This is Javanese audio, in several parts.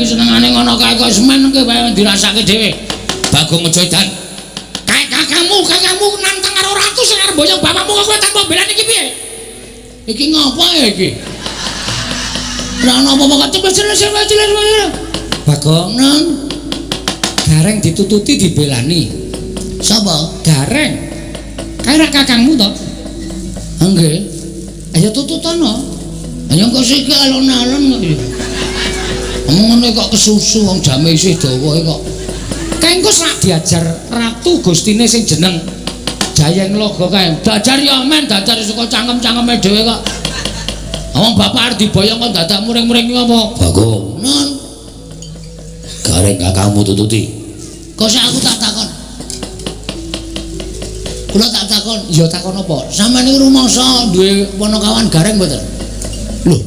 iki senengane ngono kae kok semen kowe wae dirasake dhewe. Bagong aja edan. Kae kakangmu, kakangmu nantang karo ratu sing arep boyong bapakmu kok kowe tanpa belani iki piye? Iki ngopo ya iki? Ora ana apa-apa kok cepet. Bagong nang Gareng ditututi dibelani. Sapa? Gareng. Kae ra kakangmu to? Nggih. Ayo tututono. Ayo kok sik alon-alon kok. Omong ngene kok kesusu wong jame isih dawa kok. Kae engko sak diajar ratu gustine sing jeneng Jayeng Logo kae. Dajar ya men, dajar saka cangkem-cangkeme dhewe kok. Wong bapak arep diboyong kok dadak muring-muring iki apa? Bagong. Non. Gareng kakangmu tututi. Kok sik aku tak takon. Kula tak takon, ya takon apa? Sampeyan niku rumangsa duwe ponokawan Gareng mboten? Lho,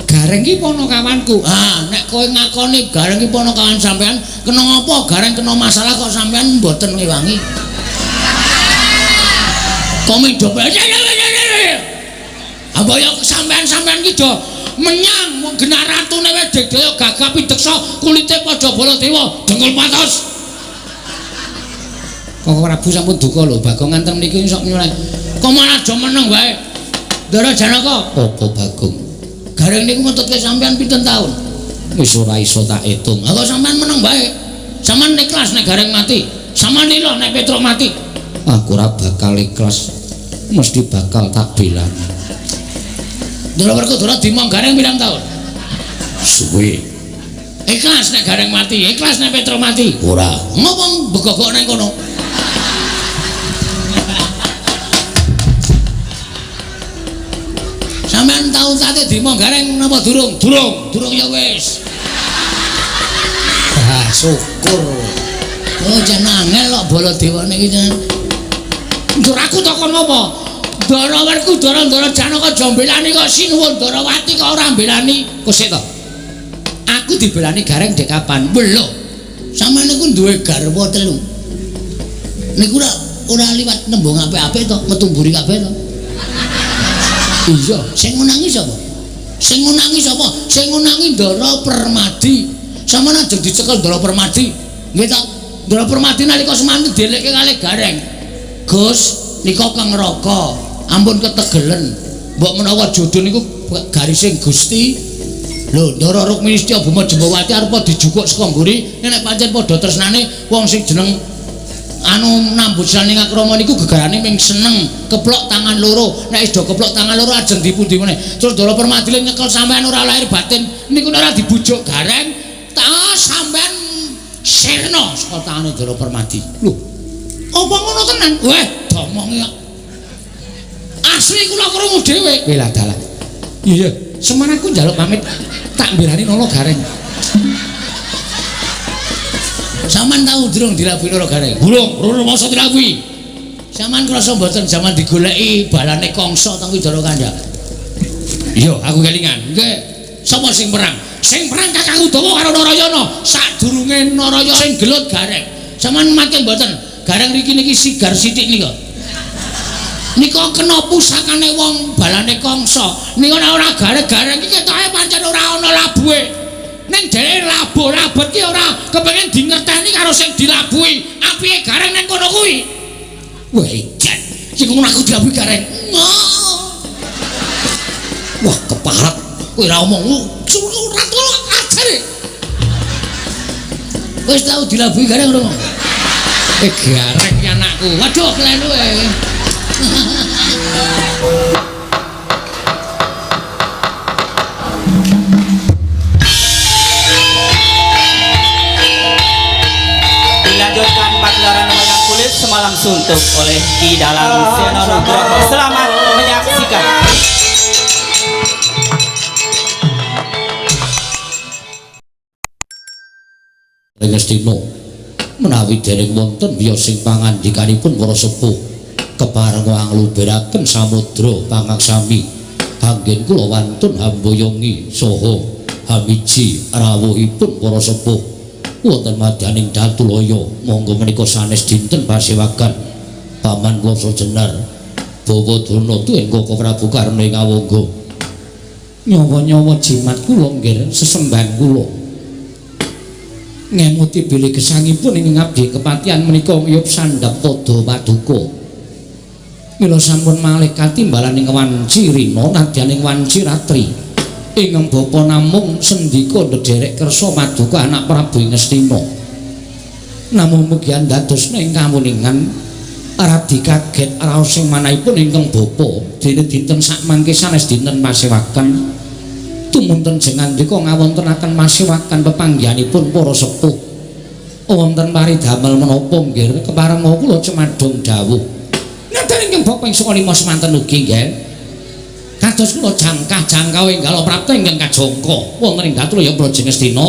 Gareng ki ponokawanku. Ah, nek kowe ngakoni Gareng ki ponokawan sampean, kena apa Gareng kena masalah kok sampean mboten ngewangi? Kok midope. Apa ya sampean-sampean ki do menyang wong genah ratune wis digdaya gagah pideksa kulite padha Baladewa, dengkul patos. Koko Prabu sampun duka lho, Bagong nganten mriki sok nyuwun. Kok malah aja meneng wae. Ndara Janaka, apa Bagong? Gareng niku ngetutke sampean pinten taun? Wis ora iso tak etung. Ha kok sampean meneng wae. Sampean ikhlas nek Gareng mati. Sampean lila nek Petruk mati. Aku ora bakal ikhlas. Mesti bakal tak belani. Ndara Werkudara dimong Gareng pirang taun? Suwe. Ikhlas nek Gareng mati, ikhlas nek Petruk mati. Ora. Ngopo begogok nang kono? Sampeyan tau tate dimong Gareng napa durung? Durung. Durung ya wis. Ah, syukur. Oh, jan angel kok Baladewa niki jan. Ndur aku takon apa? Ndara Werkudara Ndara Janaka aja mbelani kok sinuwun Ndarawati kok ora mbelani. Kok sik to? Aku dibelani Gareng dek kapan? Lho. Sampeyan niku duwe garwa telu. Niku ora liwat nembung apik-apik to, metu mburi kabeh to. Iya, sing ngunangi sapa? Sing ngunangi sapa? Sing ngunangi Ndara Permadi. Sampeyan ajeng dicekel Ndara Permadi. Nggih ta? Ndara Permadi nalika semanten dielekke kalih Gareng. Gus, nika Kang Raka, ampun ketegelen. Mbok menawa jodho niku garising Gusti. Lho, Ndara Rukmini Setya Bhuma Jembawati arepa dijukuk saka mburi, nek pancen padha tresnane wong sing jeneng anu nambut saning akrama niku gegarane ming seneng, keplok tangan loro. Nek wis do keplok tangan loro ajeng dipundi meneh. Terus Ndara Permadi nyekel sampean ora lahir batin niku ora dibujuk Gareng, ta sampean sirna saka tangane Ndara Permadi. Lho, apa ngono tenan? Weh, domongi kok. Asli kula krungu dhewe. Weh lah dalah. Iya, semen aku njaluk pamit tak mbelani nolo Gareng. Sampeyan tau durung dilabui Nara Gareng? Durung, durung masa dilabui. Sampeyan krasa mboten jaman digoleki balane Kangsa teng Widara Kandha? Iya, aku kelingan. Nggih. Sapa sing perang? Sing perang Kakang Udawa karo Narayana. Sadurunge Narayana sing gelut Gareng. Sampeyan mati mboten? Gareng riki niki sigar sithik nika. Nika kena pusakane wong balane Kangsa. Nika nek ora gareng-gareng iki ketoke pancen ora ana labuhe. Ning dheweke labuh labet ki ora kepengin dingerteni karo sing dilabuhi. Apike Gareng ning kono kuwi. Wah, jan. Iki ngono aku dilabuhi Gareng. Wah, keparat. Kowe ora omong ora tolong ajare. Wis tau dilabuhi Gareng ora? Gareng ki anakku. Waduh, klenu e. Dilanjutkan pagelaran wayang kulit semalam suntuk oleh Ki Dalang Seno Nugroho. Selamat menyaksikan. Ngestina menawi dereng wonten wiyos sing pangandikanipun para sepuh kepareng angluberaken samudra pangaksami anggen kula wantun hamboyongi saha hamiji rawuhipun para sepuh wonten madyaning Datulaya. Monggo menika sanes dinten pasewagan Paman Wangsa Jenar Bawa Durna tuwin Koko Prabu Karna ing awangga. Nyawa-nyawa jimat kula nggih sesembahan kula. Ngemuti bilih gesangipun ing ngabdi kepatihan menika ngiyup sandhap pada paduka. Mila sampun malih katimbalan ing wanci rina nadyan ing wanci ratri. Ingkang bapa namung sendika ndederek kersa paduka anak Prabu Ngastina. Namung mugi andadosna ing kawuningan radi kaget raos sing manahipun ingkang bapa dene dinten sakmangke sanes dinten pasewakan. Tumunten jengandika ngawontenaken masewakan pepanggihanipun para sepuh. Wonten paridamel menapa nggih keparenga kula cemadong dawuh. Ngaten ingkang bapa ing saka lima semanten ugi nggih. Kados kula jangkah-jangkau enggal prapta ingkang kajangka wonten ing Datraya Praja Ngastina.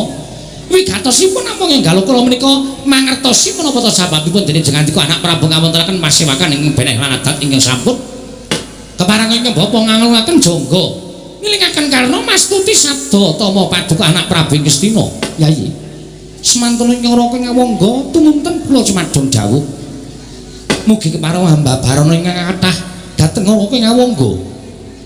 Wigatosipun namung enggal kula menika mangertosi menapa ta sababipun dene jengandika anak Prabu ngawontenaken masewakan ing beneh lan adat ingkang sampun. Keparenga ingkang bapa nganglungaken jangga. Ngilingaken karna mastuti sabda tama paduka anak Prabu Ngastina. Yayi. Semanten ing Raka Ngawangga tumunten kula cemadong dawuh. Mugi kepareng hamba barana ingkang kathah dhateng Raka Ngawangga.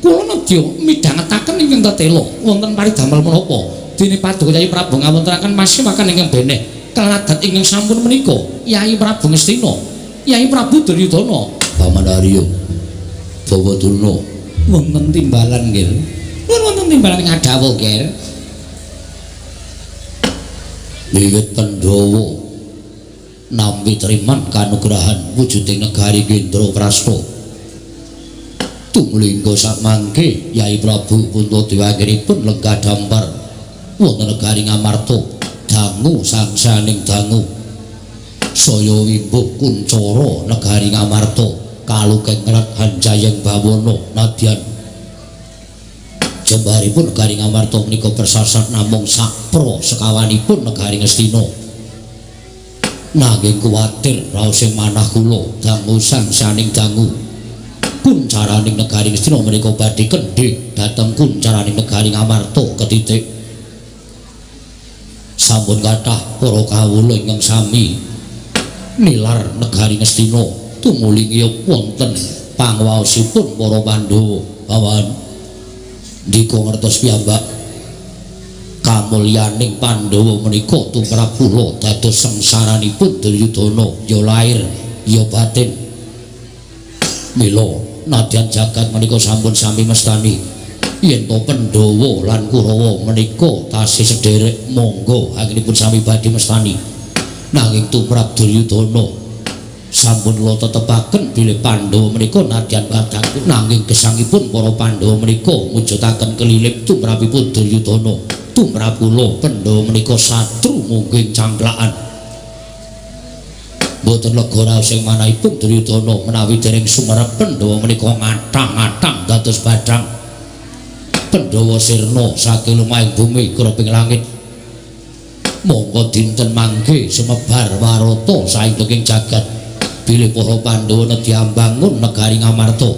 Kula nedya midhangetaken ingkang tetela wonten paridamel menapa dene paduka Yayi Prabu ngawontenaken masewakan ingkang beneh kalawan adat ingkang sampun menika Yayi Prabu Ngastina, Yayi Prabu Duryudana, Paman Arya, Bawa Durna wonten timbalan nggih. Nuwun wonten timbalan ngadhawuh nggih. Wiwit Pandhawa nampi triman kanugrahan wujuding negari Indraprasta. Tumlingga sakmangke Yai Prabu Puntadewa anggenipun lenggah dampar wonten negari Ngamarta dangu sangsaning dangu. Saya wimbuh kuncara negari Ngamarta kalukeng rat hanjayeng bawana nadyan jembaripun negari Ngamarta menika persasat namung sakpra sekawanipun negari Ngastina. Nanging kuwatir raos sing manah kula dangu sangsaning dangu kuncaraning negari Ngastina menika badhe kendhik dhateng kuncaraning negari Ngamarta ketitik. Sampun kathah para kawula ingkang sami nilar negari Ngastina tumuli ngiyup wonten pangwaosipun para Pandhawa. Pawan ndika ngertos piyambak kamulyaning Pandhawa menika tumrap kula dados sengsaranipun Duryudana ya lair ya batin. Mila nadyan jagat menika sampun sami mestani yen to Pandhawa lan Kurawa menika tasih sederek monggo anggenipun sami badhe mestani. Nanging tumrap Duryudana sampun kula tetepaken bilih Pandhawa menika nadyan kadang nanging gesangipun para Pandhawa menika mujudaken kelilip tumrapipun Duryudana. Tumrap kula Pandhawa menika satru mungging cangklakan. Mboten lega raos sing manahipun Duryudana menawi dereng sumerep Pandhawa menika ngathang-athang dados badhang. Pandhawa sirna saking lumahing bumi kreping langit. Mongko dinten mangke sumebar warata saindenging jagat bilih para Pandhawa nedya mbangun negari Ngamarta.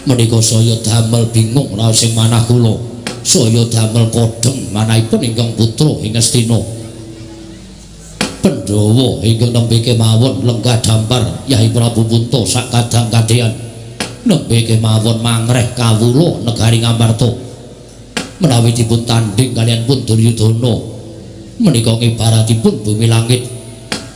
Menika saya damel bingung raos sing manah kula. Saya damel kodheng manahipun ingkang putra ing Ngastina. Pandhawa ingkang nembe kemawon lenggah dampar Yai Prabu Punta sak kadang kadeyan nembe kemawon mangreh kawula negari Ngamarta. Menawi dipun tandhing kaliyan pun Duryudana menika ngibaratipun bumi langit.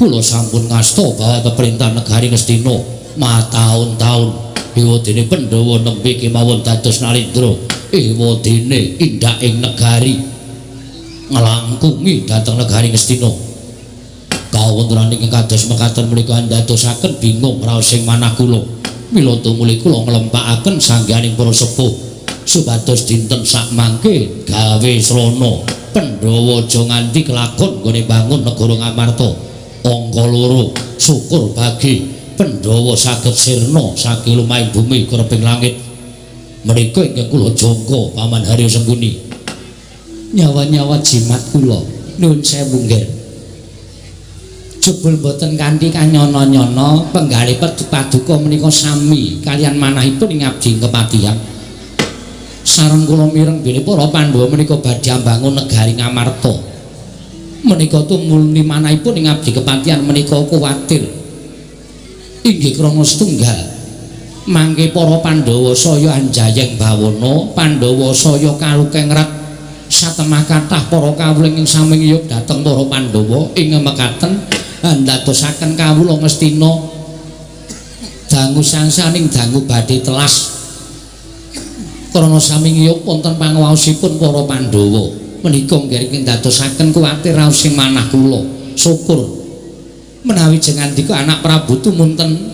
Kula sampun ngasta bawa peperintah negari Ngastina mataun-taun ewadene Pandhawa nembe kemawon dados nalendra ewadene indak ing negari nglangkungi dhateng negari Ngastina. Kawontenan ingkang kados mekaten menika andadosaken bingung raos sing manah kula. Mila tumuli kula nglempakaken sangganing para sepuh supados dinten sakmangke gawe srana Pandhawa aja nganti kelakon nggone bangun negara Ngamarta. Angka loro syukur bagi Pandhawa saged sirna saking lumahing bumi kreping langit. Menika ingkang kula jangka Paman Haryo Sengkuni. Nyawa-nyawa jimat kula nuwun sewu nggih. Jebul mboten kanthi kanyana-nyana penggalih paduka menika sami kaliyan manahipun ing abdi kepatihan. Sareng kula mireng bilih para Pandhawa menika badhe mbangun negari Ngamarta. Menika tumuli manahipun ing abdi kepatihan menika kuwatir. Inggih krana setunggal mangke para Pandhawa saya anjayeng bawana, Pandhawa saya kalukeng rat Satemah kathah para kawula ingkang sami ngiyup dhateng para Pandhawa ing mekaten ndadosaken kawula Ngastina dangu sangsaning dangu badhe telas krana sami ngiyup wonten panguwaosipun para Pandhawa. Menika nggih ingkang ndadosaken kuwatir raos ing manah kula. Syukur menawi jengandika anak Prabu tumunten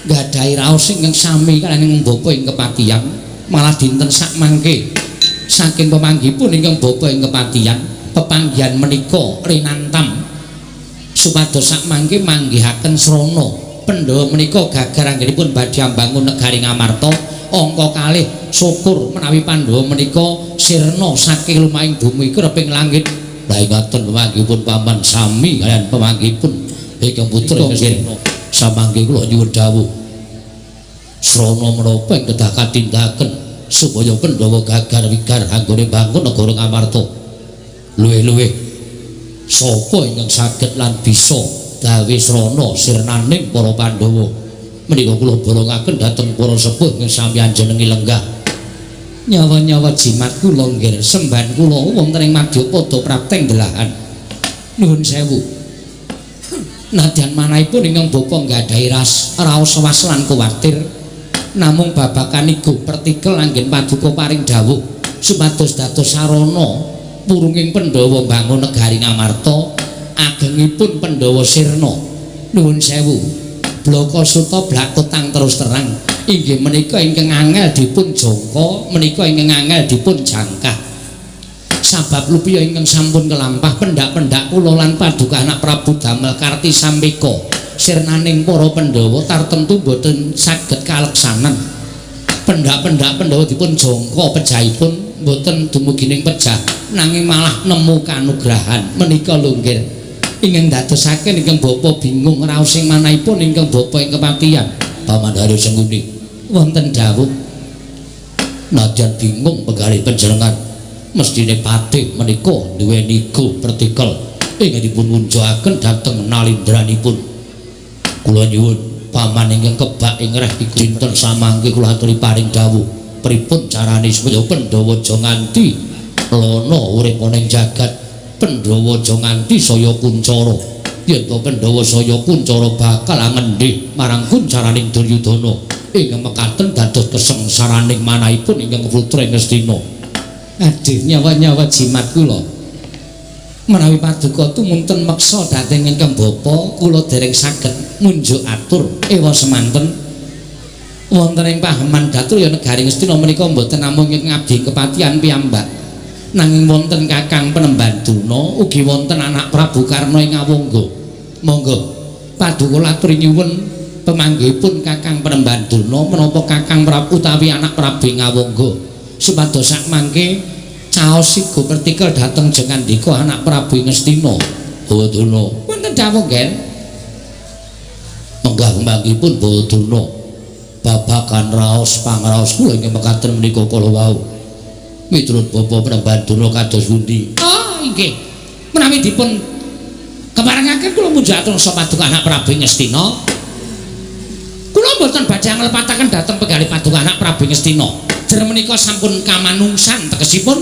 nggadahi raos ingkang sami kaliyan bapa ing kepatihan, malah dinten sakmangke saking pemanggihipun ingkang bapa ing kepatihan pepanggihan menika rinantam supados sakmangke manggihaken srana Pandhawa menika gagar anggenipun badhe ambangun negari Ngamarta. Angka kalih syukur menawi Pandhawa menika sirna saking lumahing bumi kreping langit. Lah ngaten pemanggihipun paman sami kaliyan pemanggihipun ingkang putra nggih samangke kula nyuwun dawuh srana menapa ing kedah katindakaken supaya Pandhawa gagar wigar anggone bangun negara Ngamarta. Luwih-luwih sapa ingkang saged lan bisa gawe srana sirnaning para Pandhawa menika kula bolongaken dhateng para sepuh ingkang sami anjenengi lenggah. Nyawa-nyawa jimat kula nggih sembahan kula wonten ing madyapada prapteng delahan. Nuwun sewu. Nadyan manahipun ingkang bapa nggadahi raos was lan kuwatir namung babakan iku pertikel anggen paduka paring dawuh supados dados sarana purunging Pandhawa mbangun negari Ngamarta agengipun Pandhawa sirna. Nuwun sewu. Blaka suta blakutang terus terang inggih menika ingkang angel dipun jangka, menika ingkang angel dipun jangkah. Sabab lupiya ingkang sampun kelampah pendak-pendak kula lan paduka anak Prabu damel karti sampeka sirnaning para Pandhawa tartemtu boten saged kaleksanan. Pendak-pendak Pandhawa dipun jangka pejahipun boten dumugi ning pejah nanging malah nemu kanugrahan. Menika lho nggih ingkang dadosaken ingkang bapa bingung raos ing manahipun ingkang bapa ing kepatihan. Paman Haryo Sengkuni wonten dawuh nadyan bingung penggalih panjenengan mestine patih menika duweni go pertikel ingkang dipun ngunjukaken dhateng nalindranipun. Kula nyuwun paman ingkang kebak ing reh dinten samangke kula aturi paring dawuh pripun carane supaya Pandhawa aja nganti lana urip ana ing jagat, Pandhawa aja nganti saya kuncara. Yen to Pandhawa saya kuncara bakal angendih marang kuncaraning Duryudana ingkang mekaten dados kesengsaraning manahipun ingkang putra Ngastina. Adih nyawa-nyawa jimat kula menawi paduka tumunten meksa dhateng ingkang bapa kula dereng saged munjuk atur ewa semanten wonten ing paheman Daturya negari Ngastina menika mboten namung ing ngabdi kepatihan piyambak nanging wonten Kakang Penemban Durna ugi wonten anak Prabu Karna ing Awangga. Monggo paduka aturi nyuwun pemanggihipun Kakang Penemban Durna menapa Kakang Prabu utawi anak Prabu ing Awangga supados sakmangke caos iku pertikel dhateng jengandika anak Prabu Ngastina. Bawadurna wonten dawuh nggih. Menggah pemanggihipun Bawadurna babagan raos pangraos kula ingkang mekaten menika kala wau. Miturut Bapak Penemban Durna kados pundi? Oh inggih. Menawi dipun keparengaken kula munjuk atur paduka anak Prabu Ngastina. Kula mboten badhe nglepataken dhateng penggalih paduka anak Prabu Ngastina. Jer menika sampun kamanungsan tegesipun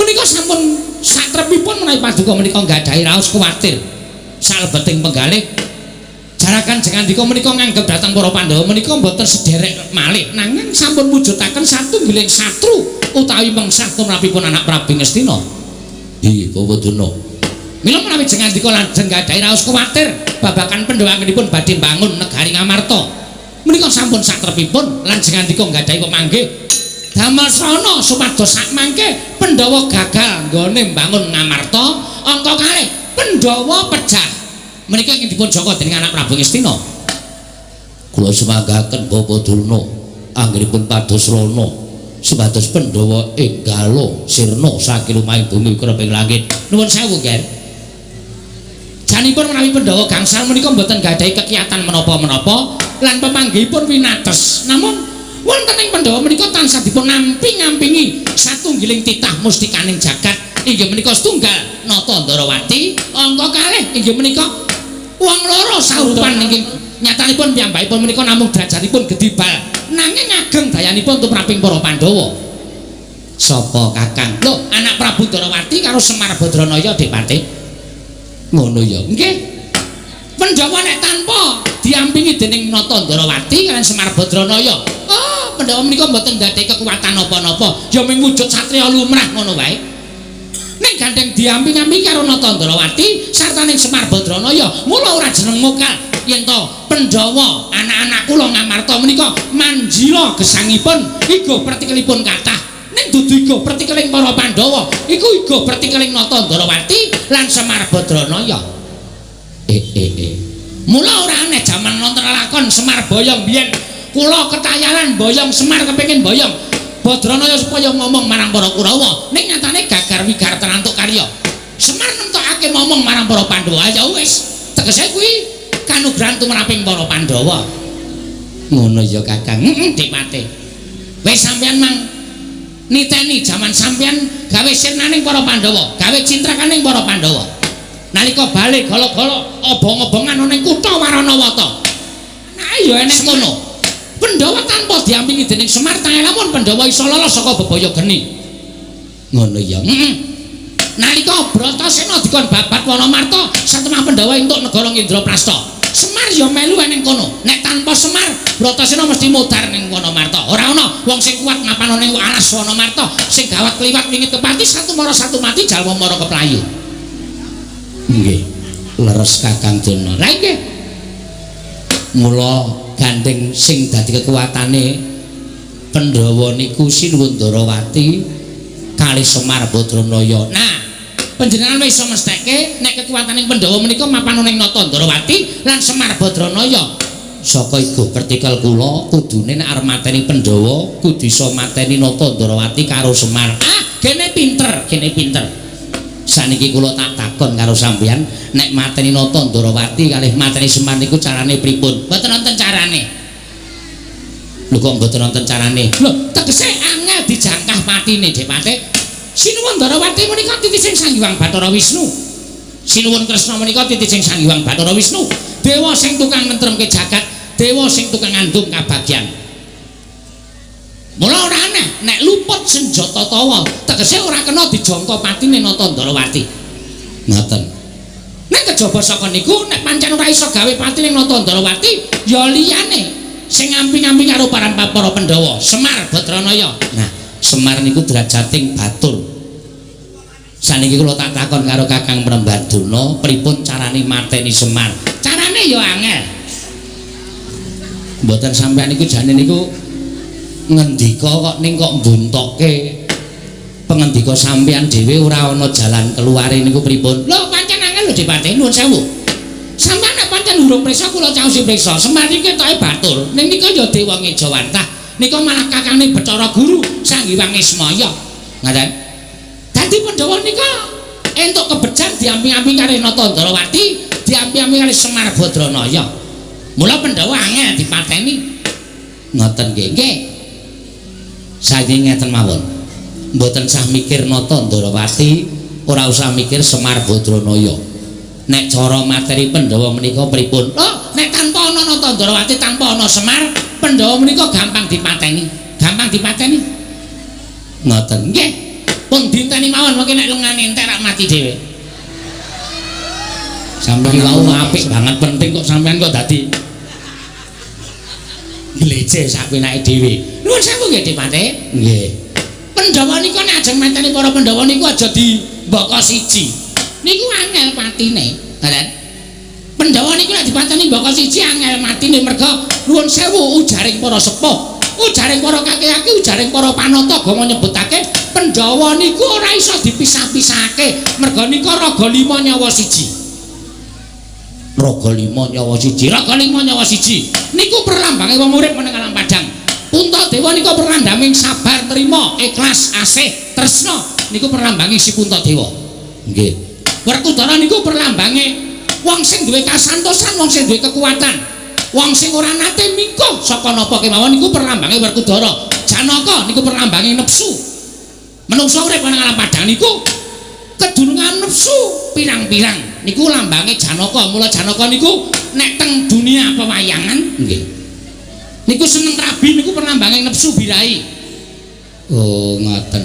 menika sampun satrepipun menawi paduka menika nggadahi raos kuwatir salebeting penggalih jarakan jengandika menika nganggep dhateng para Pandhawa menika mboten sederek malih nanging sampun mujudaken satunggiling satru utawi mengsah tumrapipun anak Prabu Ngastina. Inggih Bawadurna. Mila menawi jengandika lajeng nggadahi raos kuwatir babagan Pandhawa anggenipun badhe mbangun negari Ngamarta menika sampun satrepipun lan jengandika nggadahi pemanggih damel srana supados sakmangke Pandhawa gagal nggone mbangun Ngamarta. Angka kalih Pandhawa pejah menika ingkang dipun jangka dening anak Prabu Ngastina. Kula sumanggaken Bapak Durna anggenipun pados srana supados Pandhawa enggala sirna saking lumahing bumi kreping langit. Nuwun sewu nggih. Janipun menawi Pandhawa gangsal menika mboten nggadahi kekiatan menapa-menapa lan pemanggihipun winates. Namun wonten ing Pandhawa menika tansah dipun namping-ampingi satunggiling titah mustikaning jagat inggih menika setunggal Nata Ndarawati, angka kalih inggih menika wong loro saurupan inggih nyatanipun piyambakipun menika namung derajatipun gedibal nanging ageng dayanipun tumraping para Pandhawa. Sapa Kakang? Lho, anak Prabu Ndarawati karo Semar Badranaya, Dipate. Ngono ya. Nggih. Pandhawa nek tanpa diampingi dening Nata Ndarawati kaliyan Semar Badranaya. Oh, Pandhawa menika mboten ndadekake kekuatan napa-napa. Ya mung wujud satriya lumrah ngono wae. Ning gandeng diamping-ampingi karo Nata Ndarawati sartaning Semar Badranaya, mula ora jeneng mokal yen to Pandhawa anak-anak kula Ngamarta menika manjila gesangipun igo pertikelipun kathah. Ning dudu igo pertikeling para Pandhawa, iku igo pertikeling Nata Ndarawati lan Semar Badranaya. Mula ora aneh jaman nonton lakon Semar Boyong biyen kula ketayalan boyong Semar kepengin boyong Badranaya supaya ngomong marang para Kurawa, ning nyatane gagar wigar terantuk karya. Semar nemtokake ngomong marang para Pandhawa, ya wis, tegese kuwi kanugrahan tumraping para Pandhawa. Ngono ya Kakang. Heeh, Dipate. Wis sampeyan mang niteni jaman sampeyan gawe sirnaning para Pandhawa, gawe cintrakaning para Pandhawa. Nalika bali gala-gala obong-obongan ana ning kutha Waranawata. Anake ya enek kono. Pandhawa tanpa diampingi dening Semar tae lamun Pandhawa iso lolos saka bebaya geni. Ngono ya. Heeh. Nalika Bratasena dikon babat Wanamarta, satemah Pandhawa entuk negara Indraprasta. Semar ya melu eneng kono. Nek tanpa Semar, Bratasena mesti modar ning Wanamarta. Ora ana wong sing kuat ngapano ning alas Wanamarta, sing gawat kliwat wingit kepati satu mara satu mati jalma mara keplayu. Nggih. Leres Kakang Durna. Lah nggih. Mula gandeng sing dadi kekuatane Pandhawa niku Sinuwun Ndarawati kalih Semar Badranaya. Nah, panjenengan wis iso mestheke nek kekuwatane Pandhawa menika mapan ning Nata Ndarawati lan Semar Badranaya. Saka igo pertikel kula kudune nek arep mateni Pandhawa kudu iso mateni Nata Ndarawati karo Semar. Ah, kene pinter, kene pinter. Saniki kula tak takon karo sampeyan, nek mateni Nata Ndarawati kalih mateni Semar niku carane pripun? Mboten wonten carane. Lho kok mboten wonten carane? Lho, tegese angel dijangkah patine, Dipate. Sinuwun Ndarawati menika titising Sang Hyang Bathara Wisnu. Sinuwun Kresna menika titising Sang Hyang Bathara Wisnu. Dewa sing tukang nentremke jagat, dewa sing tukang ngandung kabagyan. Mula ora aneh nek luput senjata tawa, tegese ora kena dijangka patine Nata Ndarawati. Ngoten. Nek kejaba saka niku nek pancen ora iso gawe patine Nata Ndarawati, ya liyane sing ngamping-amping karo para Pandhawa, Semar Badranaya. Nah, Semar niku derajating batur. Saniki kula tak takon karo Kakang Prembadana, pripun carane mateni Semar? Carane ya angel. Mboten sampeyan niku jane niku ngendika kok ning kok mbuntokke pengendika sampeyan dhewe ora ana jalan keluare niku pripun? Lho pancen angel lho Dipate, nuwun sewu. Sampeyan nek pancen urung prisa kula caosi prisa. Semar iki ketoke batur. Ning nika ya dewa ngejawantah. Nika malah kakangne Bathara Guru Sang Hyang Ismaya. Ngaten. Dadi Pandhawa nika entuk kebejan diamping-amping karo Nata Ndarawati, diamping-amping karo Semar Badranaya. Mula Pandhawa angel dipateni. Ngoten nggih. Nggih. Saiki ngeten mawon. Mboten sah mikir Nata Ndarawati, ora usah mikir Semar Badranaya. Nek cara materi Pandhawa menika pripun? Oh, nek tanpa ana Nata Ndarawati, tanpa ana Semar, Pandhawa menika gampang dipateni. Gampang dipateni. Ngoten. Nggih. Pun dinteni mawon mengke nek lengane entek rak mati dhewe. Sampeyan wau apik banget penting kok sampeyan kok dadi gleceh sapenake dhewe. Nuwun sewu nggih Dipate. Nggih. Pandhawa niku nek ajeng mateni para Pandhawa niku aja dibaka siji. Niku angel patine. Ngoten. Pandhawa niku nek dipateni mbaka siji angel matine merga nuwun sewu ujaring para sepuh, ujaring para kakek-kakek, ujaring para panata gama nyebutake Pandhawa niku ora iso dipisah-pisahake merga nika raga lima nyawa siji. Raga lima nyawa siji, raga lima nyawa siji. Niku perlambange wong urip meneng alam padang. Puntadewa nika perlambange sabar, trima, ikhlas, asih, tresna. Niku perlambange si Puntadewa. Nggih. Werkudara niku perlambange wong sing duwe kasantosan, wong sing duwe kekuatan. Wong sing ora nate mingkuh saka napa kemawon niku perlambange Werkudara. Janaka niku perlambange nepsu. Menungsa urip nang alam padang niku kedunungan nepsu pirang-pirang. Niku lambange Janaka. Mula Janaka niku nek teng dunia pewayangan nggih. Niku seneng rabi niku perlambange nepsu birahi. Oh, ngoten.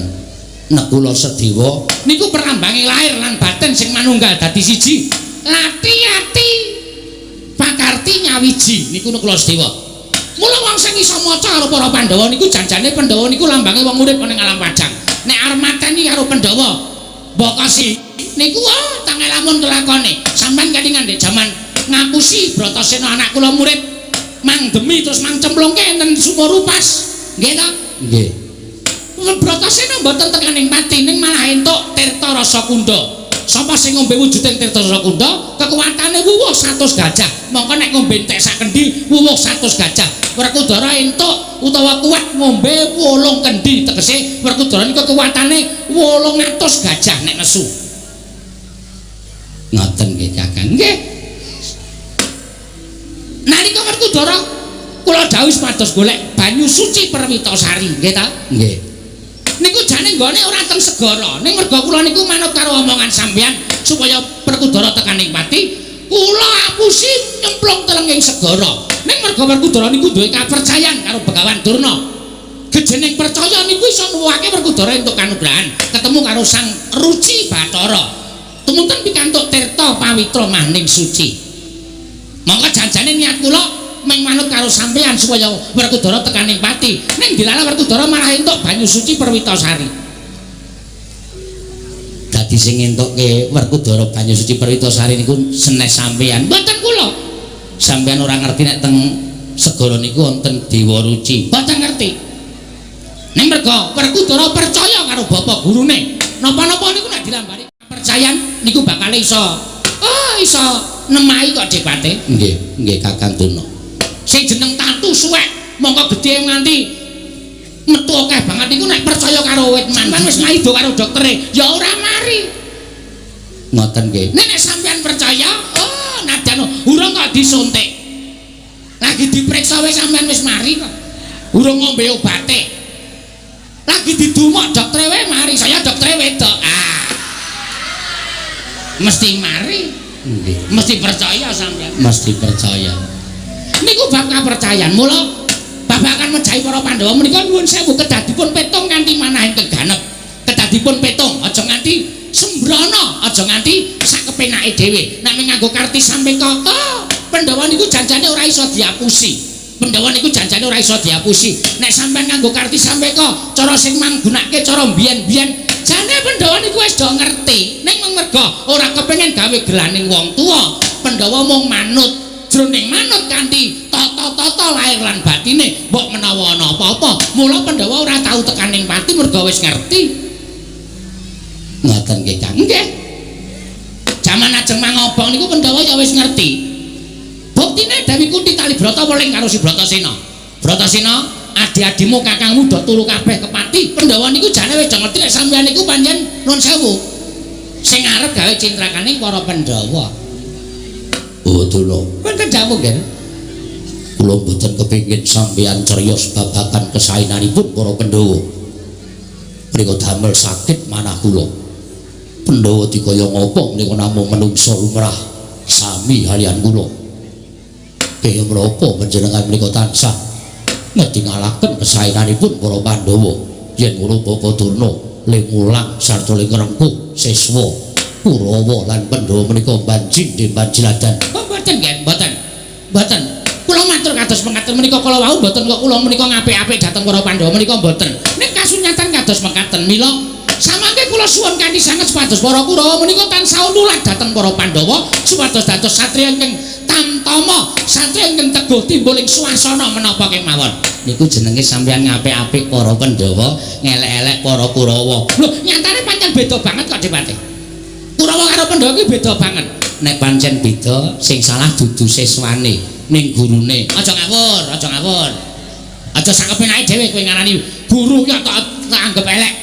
Nekula Sedewa niku perlambange lahir lan batin sing manunggal dadi siji. Lati-ati pakarti nyawiji niku Nekula Sedewa. Mula wong sing iso maca karo para Pandhawa niku janjane Pandhawa niku lambange wong urip ana ing alam padhang. Nek arep mateni karo Pandhawa Mbokasi niku oh tangel lamun kelakone. Sampeyan kelingan ndek jaman ngapusi Bratasena anak kula murid mangdemi terus mangcemplungke enten sumur upas. Nggih ta? Nggih. Bratasena mboten tekaning pati ning malah entuk Tirta Rasa Kunda. Sapa sing ngombe wujuding Tirta Rasa Kunda, kekuatane wuwuh 100 gajah. Mongko nek ngombe entek sak kendi wuwuh 100 gajah. Werkudara entuk utawa kuat ngombe 8 kendi, tegese Werkudara niku kekuatane 800 gajah nek nesu. Ngoten nggih Kakang. Nggih. Nalika Werkudara kula dawuh supados golek banyu suci Perwitasari, nggih ta? Nggih. Niku jane nggone ora teng segara. Ning merga kula niku manut karo omongan sampeyan supaya Werkudara tekan ing pati, kula apusi nyemplung teleng ing segara. Ning merga Werkudara niku duwe kapercayan karo Begawan Durna. Gejening percaya niku iso nuwuhake Werkudara entuk kanugrahan ketemu karo Sang Ruci Bathara. Tumunten pikantuk tirta pawitra maning suci. Monggo janjane niat kula mung manut karo sampeyan supaya Werkudara tekan ing pati. Ning dilala Werkudara malah entuk banyu suci Perwitasari. Dadi sing entukke Werkudara banyu suci Perwitasari niku senes sampeyan. Mboten kula. Sampeyan ora ngerti nek teng segara niku wonten Dewa Ruci. Mboten ngerti. Ning merga Werkudara percaya karo bapak gurune. Napa-napa niku nek dilambari kepercayaan niku bakal iso iso nemahi kok depate. Nggih, nggih Kakang Durna. Sing jeneng tatu suwek mongko gedhe nganti metu akeh banget niku nek percaya karo wit mangan wis maido karo doktere ya ora mari. Ngoten nggih. Nek sampeyan percaya, oh nadyan urung kok disuntik. Lagi diperiksa wis sampeyan wis mari kok. Urung ngombe obate. Lagi didumok doktere wae mari, saya doktere wedok. Ah. Mesti mari. Nggih. Mesti percaya sampeyan. Mesti percaya. Niku bab kapercayan. Mula babagan mejahi para Pandhawa menika nuwun sewu kedadipun petung kanthi manah ingkang ganep. Kedadipun petung aja nganti sembrono, aja nganti sakepenake dhewe. Nek nganggo karti sampeka, oh, Pandhawa niku janjane ora iso diapusi. Pandhawa niku janjane ora iso diapusi. Nek sampean nganggo karti sampeka, cara sing manggunake cara mbiyen-mbiyen, jane Pandhawa niku wis do ngerti. Ning merga ora kepengin gawe gelaning wong tuwa, Pandhawa mung manut. Jroning manut kanthi tata-tata lahir lan batine, mbok menawa ana apa-apa. Mula Pandhawa ora tau tekaning pati merga wis ngerti. Ngoten nggih Kang. Nggih. Jaman ajeng mangobong niku Pandhawa ya wis ngerti. Buktine Dewi Kunti Talibrata weling karo si Bratasena. Bratasena, adi-adimu kakangmu do turu kabeh ke pati. Pandhawa niku jane wis do ngerti nek sampeyan niku pancen nun sewu. Sing arep gawe cintrakane para Pandhawa. Oh, Durna. Wonten dawuh nggih. Kula mboten kepengin sampeyan criyos babagan kesaenanipun para Pandhawa. Mriko damel sakit manah kula. Pandhawa dikaya ngapa menika namung menungsa lumrah sami kaliyan kula. Kaya menapa panjenengan menika tansah ngedingalaken kesaenanipun para Pandhawa. Yen ngono Bapak Durna le mulang sarta le ngrengkuh siswa Kurawa lan Pandhawa menika banjing banjiladan. Oh, mboten nggih, mboten. Mboten. Kula matur kados mekaten menika kala wau mboten kok kula menika ngapik-apik dhateng para Pandhawa menika mboten. Ning kasunyatan kados mekaten mila samangke kula suwun kanthi sanget supados para Kurawa menika tansah nulat dhateng para Pandhawa supados dados satriya ingkang tamtama, satriya ingkang teguh timbul ing swasana menapa kemawon. Niku jenenge sampeyan ngapik-apik para Pandhawa, ngelek-elek para Kurawa. Lho, nyatane pancen beda banget kok dipate. Kurawa karo Pandhawa iki beda banget. Nek pancen beda, sing salah dudu siswane, ning gurune. Aja ngawur, aja ngawur. Aja sakepenake dhewe kowe ngarani guru ya tak anggap elek.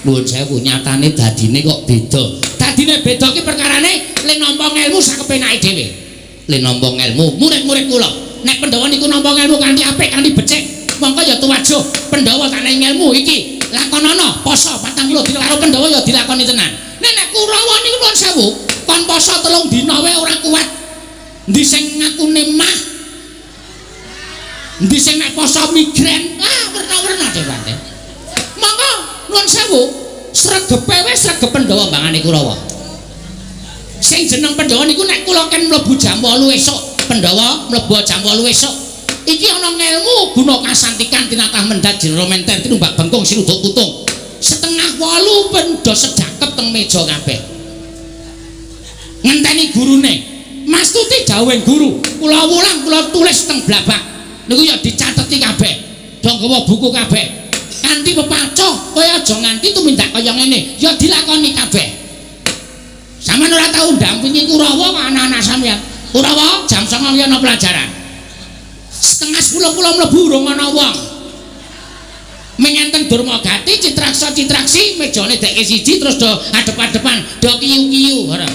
Nuwun sewu, nyatane dadine kok beda. Dadine beda ki perkarane le nampa ngelmu sakepenake dhewe. Le nampa ngelmu murid-murid kula. Nek Pandhawa niku nampa ngelmu kanthi apik, kanthi becik, mongko ya tuwajuh Pandhawa tak nek ngelmu iki. Lakonana poso 40 dina karo Pandhawa ya dilakoni tenan. Nek nek Kurawa niku nuwun sewu, kon poso 3 dina wae ora kuat. Endi sing ngakune mah? Endi sing nek poso migrain? Ah, werna-werna dhewe. Monggo nuwun sewu. Sregepe wis sregep Pandhawa mbangane Kurawa. Sing jeneng Pandhawa niku nek kula ken mlebu jam 8 esuk, Pandhawa mlebu jam 8 esuk. Iki ana ngelmu guna kasantikan tinatah mendhat jero menter tinumbak bengkung sinuduk putung. 7:30 pendha sedakep teng meja kabeh. Ngenteni gurune. Mas Tuti dawuhing guru, kula wulang kula tulis teng blabak. Niku ya dicateti kabeh. Do nggawa buku kabeh. Kanthi pepacoh, kowe aja nganti tumindak kaya ngene, ya dilakoni kabeh. Sampeyan ora tau ndampingi Kurawa kok anak-anak sampeyan. Kurawa jam 09.00 ki ana pelajaran. 9:30 kula mlebu urung ana wong. Mengenten Durmagati citraksa citraksi mejane deke siji terus do adep-adepan, do kiyu-kiyu ora.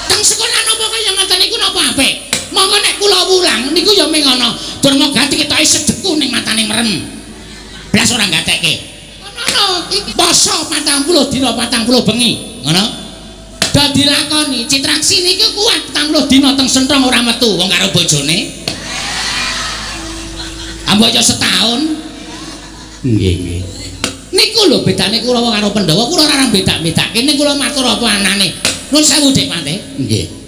Teng sekolah napa kaya ngoten niku napa apik? Monggo nek kula wulang niku ya ming ana Durmagati ketoke sedeku ning matane merem. Blas ora gatekke. Ngono iki poso 40 dina 40 bengi, ngono. Do dilakoni citraksi niku kuat 40 dina teng sentrong ora metu wong karo bojone. Ambo ya setahun. Nggih, nggih. Niku lho bedane Kurawa karo Pandhawa, kula ora beda-bedake ning kula matur apa anane. Nuwun sewu Dik Pante. Nggih.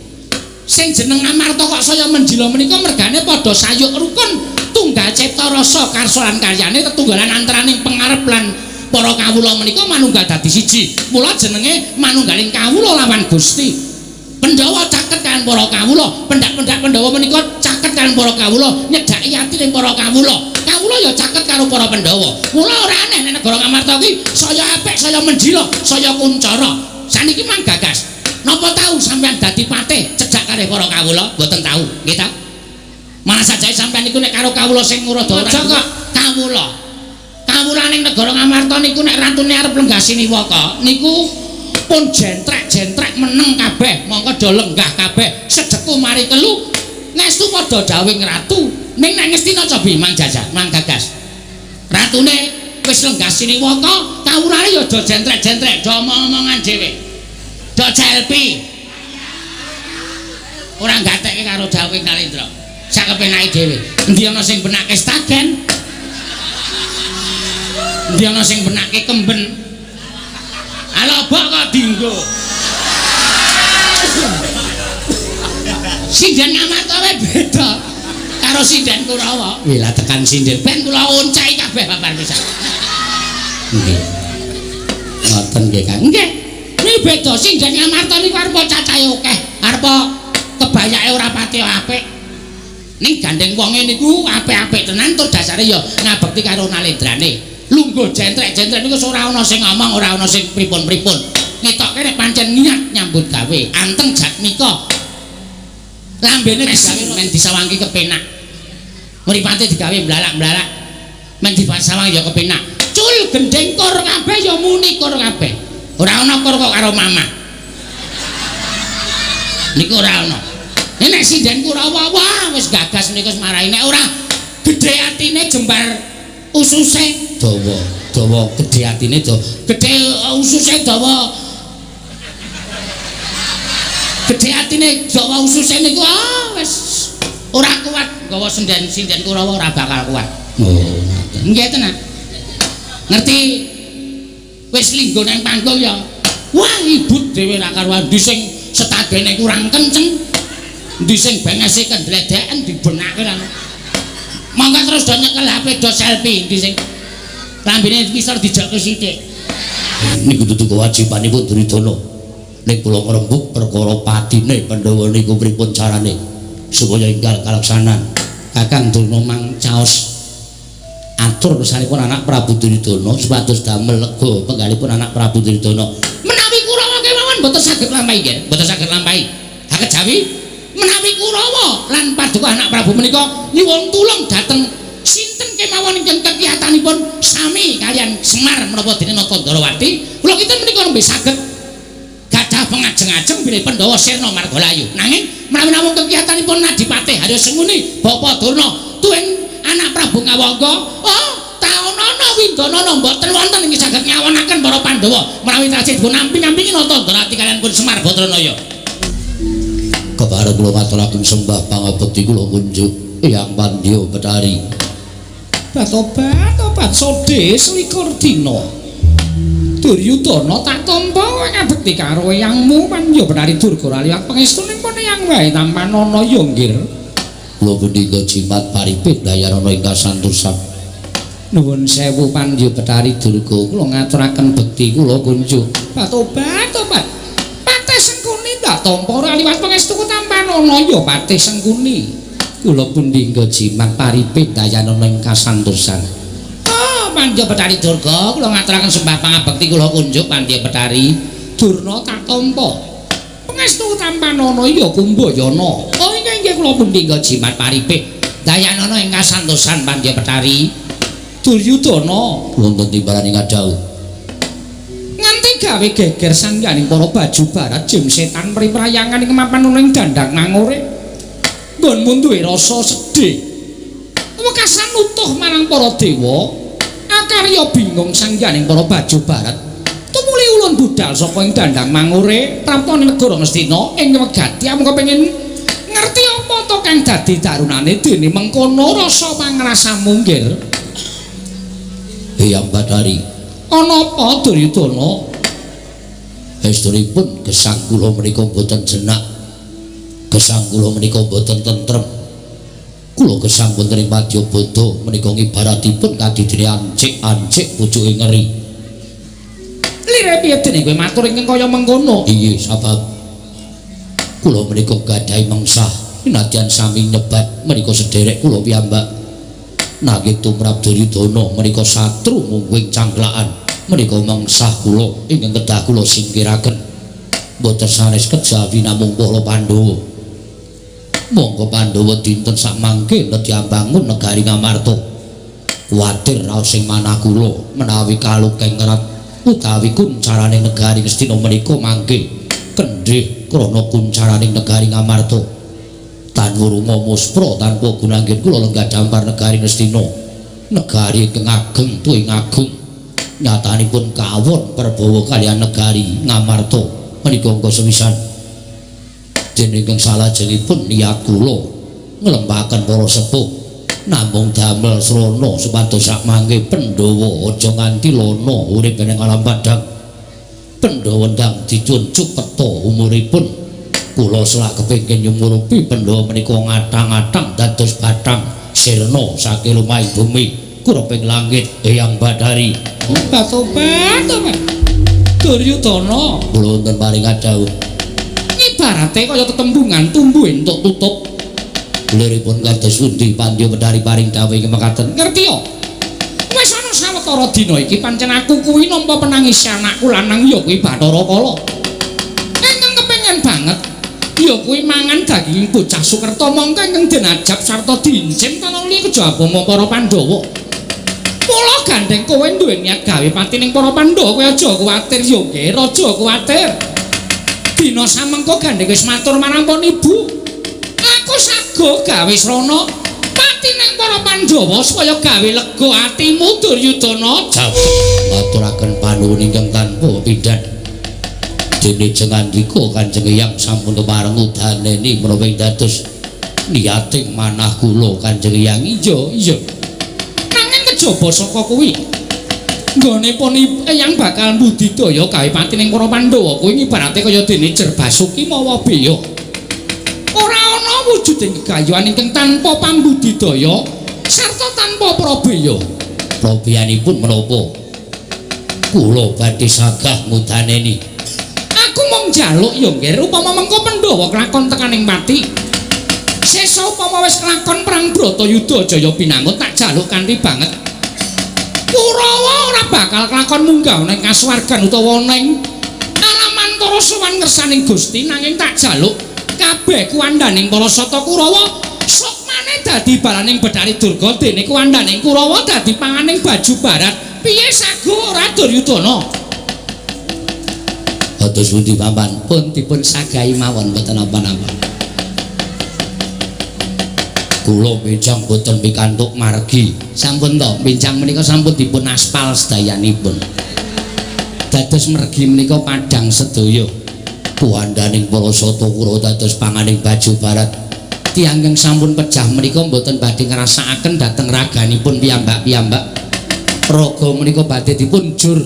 Sing jeneng Amarta kok saya menjila menika mergane padha sayuk rukun tunggal cipta rasa karsa lan karyane tetunggalan antaraning pengarep lan para kawula menika manunggal dadi siji. Mula jenenge manunggaling kawula lawan Gusti. Pandhawa caket kalian para kawula, pendak-pendak Pandhawa menika caket kalian para kawula, nyedhaki ati ning para kawula. Kawula ya caket karo para Pandhawa. Mula ora aneh nek negara Ngamarta kuwi saya apik, saya menjila, saya kuncara. Saniki mang gagas. Napa tau sampean dadi patih cedhak karo para kawula? Mboten tau, nggih ta? Malah sajae sampean niku nek karo kawula sing ngurada ora kok kawula. Kawulaning negara Ngamarta niku nek ratune arep lenggah siniwaka niku pun jentrek-jentrek meneng kabeh, mongko do lenggah kabeh, sedeku mari kelu, ngestu padha dawuhing ratu. Ning nek Ngastina cobi mang jajah, mang gagas. Ratune wis lenggah siniwaka, kawulane ya do jentrek-jentrek, do omong-omongan dhewe. Do selfie. Ora gatekke karo dawuhing Nalendra. Sakepenake dhewe. Endi ana sing benake stagen? Endi ana sing benake kemben? Alobok kok dinggo. Sinden Ngamarta wae beda karo sinden Kurawa. Wih lah tekan sinden ben kula onceki kabeh babar pisan. Nggih. Ngoten nggih Kang. Nggih. Niki beda sinden Ngamarta niku arep cacahe akeh, arep kebayake ora pati apik. Ning gandeng wonge niku apik-apik tenan tur dasare ya ngabekti karo Nalendrane. Lungguh jentrek-jentrek niku ora ana sing ngomong, ora ana sing pripun-pripun. Ngetokke nek pancen niat nyambut gawe, anteng jatmika. Lambene digawe men disawangke kepenak. Mripate digawe mblalak-mblalak. Men disawang ya kepenak. Cul gendeng kor kabeh ya muni kor kabeh. Ora ana kor kok karo mamah. Niku ora ana. Nek sinden Kurawa wah wis gagas niku wis marahi nek ora gedhe atine jembar ususe dawa, dawa gedhe atine dawa, gedhe ususe dawa. Gedhe atine dawa ususe niku ah wis ora kuat nggawa sinden Kurawa ora bakal kuat. Oh, ngoten. Nggih tenan. Ngerti wis linggo nang panggung ya. Wah, ibut dhewe ra karuan ndi sing setagene kurang kenceng. Ndi sing bengese kendledeken dibenake ra. Monggo terus do nyekel HP do selfie ndi sing lambene ngisor dijokke sithik. Niku dudu kewajibanipun Duryudana. Ning kula ngrembug perkara patine Pandhawa niku pripun carane supaya enggal kalaksanan. Kakang Durna mang caos atur kesanipun anak Prabu Duryudana supados damel lega penggalipun anak Prabu Duryudana. Menawi Kurawa kemawon mboten saged lampahi nggih, mboten saged lampahi. Ha kejawi menawi Kurawa lan paduka anak Prabu menika nyuwun tulung dhateng sinten kemawon ingkang kekiyatanipun sami kalian Semar menapa dene Nata Ndrawati. Kula kinten menika nembe saged gadah pengajeng-ajeng bilih Pandhawa sirna margalayu. Nanging menawi namung kekiyatanipun Adipati Harya Sengkuni, Bapa Durna, tuwin anak Prabu Ngawangga, oh taonana windanana mboten wonten ing saged ngawonaken para Pandhawa menawi tasih dipun amping-ampingi Nata Ndrawati kalian pun Semar Badranaya. Kepareng kula ngaturaken sembah pangabekti kula kunjuk Eyang Pandya Betari. Batobat obat sode selikur dina. Duryudana tak tampa kowe ngabekti karo eyangmu Pandya Bathari Durga ora liwat pangestuning pun eyang wae tampanana ya nggir. Kula punika jimat paripih dayanana ing kasantosan. Nuwun sewu Pandya Bathari Durga, kula ngaturaken bekti kula kunjuk. Tobat tobat. Patih Sengkuni tak tampa ora liwat pangestuku tampanana ya Patih Sengkuni. Kula pundhingga jimat paripih dayanana ing kasantosan. Oh, Pandya Bathari Durga, kula ngaturaken sembah pangabekti kula kunjuk Pandya Bathari. Durna tak tampa. Pangestu tampanana ya Kumbayana. Oh inggih inggih kula pundhingga jimat paripih dayanana ing kasantosan Pandya Bathari. Duryudana wonten timbalan ing dawuh. Nganti gawe geger sangganing para baju barat jim setan priprayangan ing mapan ing dandang mangure. Nggonmu duwe rasa sedih. Wekasan utuh marang para dewa, akarya bingung sangganing para baju barat. Tumuli ulun budal saka ing dandang mangure, praptane negara Ngastina ing wegati amung kepengin ngerti apa to kang dadi darunane dene mengkono rasa pangrasamu nggir. Eyang Bathari, ana apa Duryudana? Estunipun gesang kula menika mboten jenak. Gesang kula menika mboten tentrem. Kula gesang wonten ing Madyabada menika ngibaratipun kadidene ancik-ancik pucuke ngeri. Lire piye dene kowe matur ingkang kaya mengkono? Inggih, sabab kula menika gadhahi mengsah nadyan sami nyebat menika sederek kula piyambak. Nanging tumrap Duryudana menika satru mungguing cangklakan menika mengsah kula ingkang kedah kula singkiraken. Mboten sanes kejawi namung para Pandhawa. Monggo Pandhawa dinten sakmangke nedya bangun negari Ngamarta. Kuwatir raos sing manah kula menawi kalukeng ngerat utawi kuncaraning negari Ngastina menika mangke kendhih krana kuncaraning negari Ngamarta. Tan wurunga muspra tanpa gunanggen kula lenggah dampar negari Ngastina. Negari ingkang ageng tuwin agung. Nyatanipun kawon perbawa kaliyan negari Ngamarta menika angka sepisan. Dene ingkang salajengipun niat kula nglempaken para sepuh namung damel srana supados sakmangke Pandhawa aja nganti lana urip ing alam padhang. Pandhawa ndang dicunjuk peta umuripun. Kula selak kepengin nyumurupi Pandhawa menika ngatang-atang dados bathang sirna saking lumahing bumi kureping langit Eyang Bathari. Tobat tobat. Duryudana kula wonten paring dawuh. Ibarate kaya tetembungan tumbuh entuk tutup. Liripun kados pundi Pandya Bathari paring dawuh ing mekaten? Ngerti ya? Wis ana sawetara dina iki pancen aku kuwi nampa penangis anakku lanang ya kuwi Bathara Kala. Ingkang kepengin banget ya kuwi mangan daging bocah Sukerta mongko ingkang den ajab sarta diincim tanah li kejaba para Pandhawa. Mula gandeng kowe duwe niat gawe pati ning para Pandhawa kowe aja kuwatir ya nggih, aja kuwatir. Dina samengko gandeng wis matur marang pon ibu. Aku sago gawe srana pati ning para Pandhawa supaya gawe lega atimu Duryudana. Ngaturaken panuwun ingkang tanpa pindhan. Dene jengandika Kanjeng Eyang sampun kepareng udaneni menapa dados niating manah kula Kanjeng Eyang. Iya, iya. Nanging kejaba saka kuwi nggone pon Eyang bakal mbudidaya gawe pati ning para Pandhawa kuwi ibarate kaya dene Jerbasuki mawa beya. Ora ana wujuding gegayuhan ingkang tanpa pambudidaya sarta tanpa prabeya. Prabeyanipun menapa? Kula badhe sagah ngudaneni. Aku mung njaluk ya nggih upama mengko Pandhawa kelakon tekaning pati. Sesa upama wis kelakon perang Bratayuda Jaya Binangun tak jaluk kanthi banget. Kurawa ora bakal kelakon munggah ning kasuwargan utawa ning alamantara sowan ngersaning Gusti nanging tak jaluk kabeh kuwandaning para sata Kurawa sukmane dadi balaning Bathari Durga dene kuwandaning Kurawa dadi panganing baju barat. Piye sago ora Duryudana? Kados pundi paman? Pun dipun sagahi mawon mboten napa-napa. Kula benjang boten pikantuk margi. Sampun to, benjang menika sampun dipun aspal sedayanipun. Dados mergi menika padhang sedaya. Kuwandaning para sata Kurawa dados panganing baju barat. Tiyang ingkang sampun pejah menika mboten badhe ngrasakaken dhateng raganipun piyambak-piyambak. Raga menika badhe dipun jur.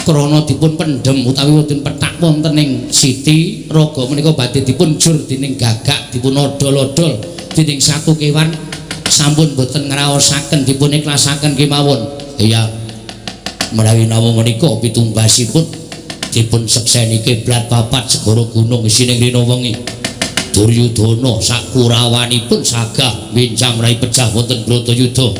Krana dipun pendhem utawi wonten pethak wonten ing siti raga menika badhe dipun jur dening gagak dipun odol-odol dening satu kewan sampun boten ngraosaken dipun ikhlasaken kemawon. Iya. Menawi nama menika pitumbasipun dipun sekseni kiblat papat segara gunung isine rina wengi. Duryudana sakurawanipun sagah bincang rai pecah wonten Bratayuda.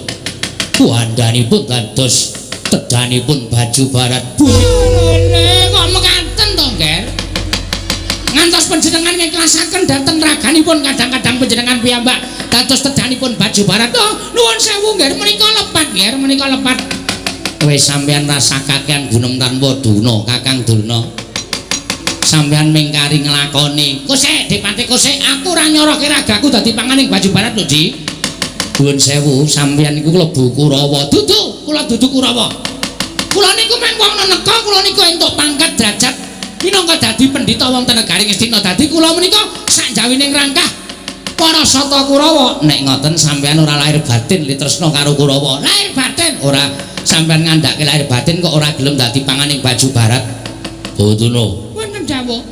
Kuandhanipun dados tedanipun baju barat. Bune kok mekaten to, Nger? Ngantos panjenengan ngiklasaken dhateng raganipun kadang-kadang panjenengan piyambak dados tedanipun baju barat. Oh, nuwun sewu, Nger, menika lepat, Nger, menika lepat. Wis sampeyan rasa kakean gunem tanpa duna, Kakang Durna. Sampeyan mingkari nglakoni. Kosek, Depati kosek, aku ora nyoroke ragaku dadi panganing baju barat lho, Ji. Nuwun sewu, sampeyan niku klebu Kurawa. Dudu, kula dudu Kurawa. Kula niku mung wong neneka, kula niku entuk pangkat derajat minangka dadi pendhita wonten negari Ngastina. Dadi kula menika sakjawining rangkah para sata Kurawa. Nek ngoten sampeyan ora lahir batin li tresna karo Kurawa. Lahir batin ora, sampeyan ngandhake lahir batin kok ora gelem dadi panganing baju barat. Bodono. Wonten dawuh.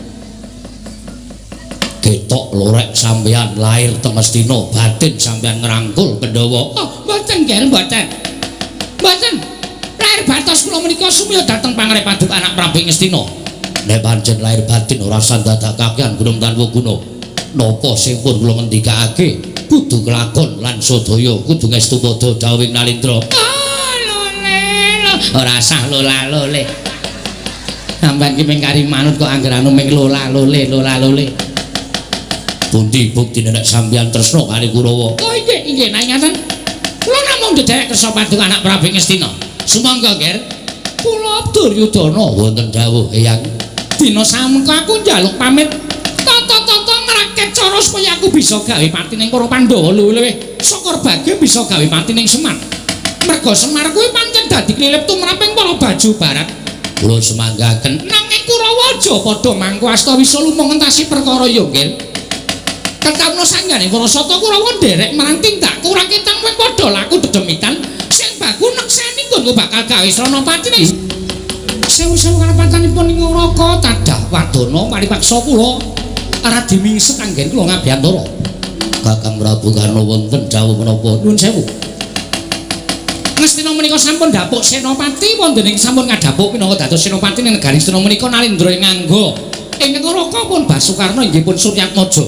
Ketok lorek sampeyan lahir teng Ngastina, batin sampeyan ngrangkul Pandhawa. Oh, mboten Nger, mboten. Mboten. Lahir batos kula menika sumya dhateng pangarep paduka anak Prabu Ngastina. Nek pancen lahir batin ora sandadak kakean gunung tanpa guna. Napa sing pun kula ngendikake kudu kelakon lan sadaya kudu ngestu padha dawuhing Nalindra. Oh, lole. Ora sah lola-lole. Sampeyan ki ming kari manut kok angger anu ming lola-lole, lola-lole. Pundi buktine nek sampeyan tresna kali Kurawa? Oh nggih, nggih, nek ngaten. Kula namung ndherek kersa paduka anak Prabu Ngastina. Sumangga, Nger. Kula Duryudana wonten dawuh Eyang. Dina samengko aku njaluk pamit tata-tata ngrakit cara supaya aku bisa gawe pati ning para Pandhawa luwih-luwih syukur bagya bisa gawe pati ning Semar. Merga Semar kuwi pancen dadi klilip tumraping para baju barat. Kula semanggaken nanging Kurawa aja padha mangku asta wisa lumung ngentasi perkara ya, Nger. Ketawna sanggane para sata Kurawa nderek marang tindak kurakitang kowe padha laku dedemitan sing baku nekseni nggonku bakal gawe srana pati ning sewu-sewu karapatanipun ing Raka tadah wadana paripaksa kula radi mingset anggen kula ngabiyantara. Kakang Prabu Karna wonten dawuh menapa? Nuwun sewu. Ngastina menika sampun dapuk senopati wonten ing sampun ngadhapuk minangka dados senopati ning negari Ngastina menika Nalindra ing nganggo ing Raka pun Basukarna inggih pun Suryatmaja.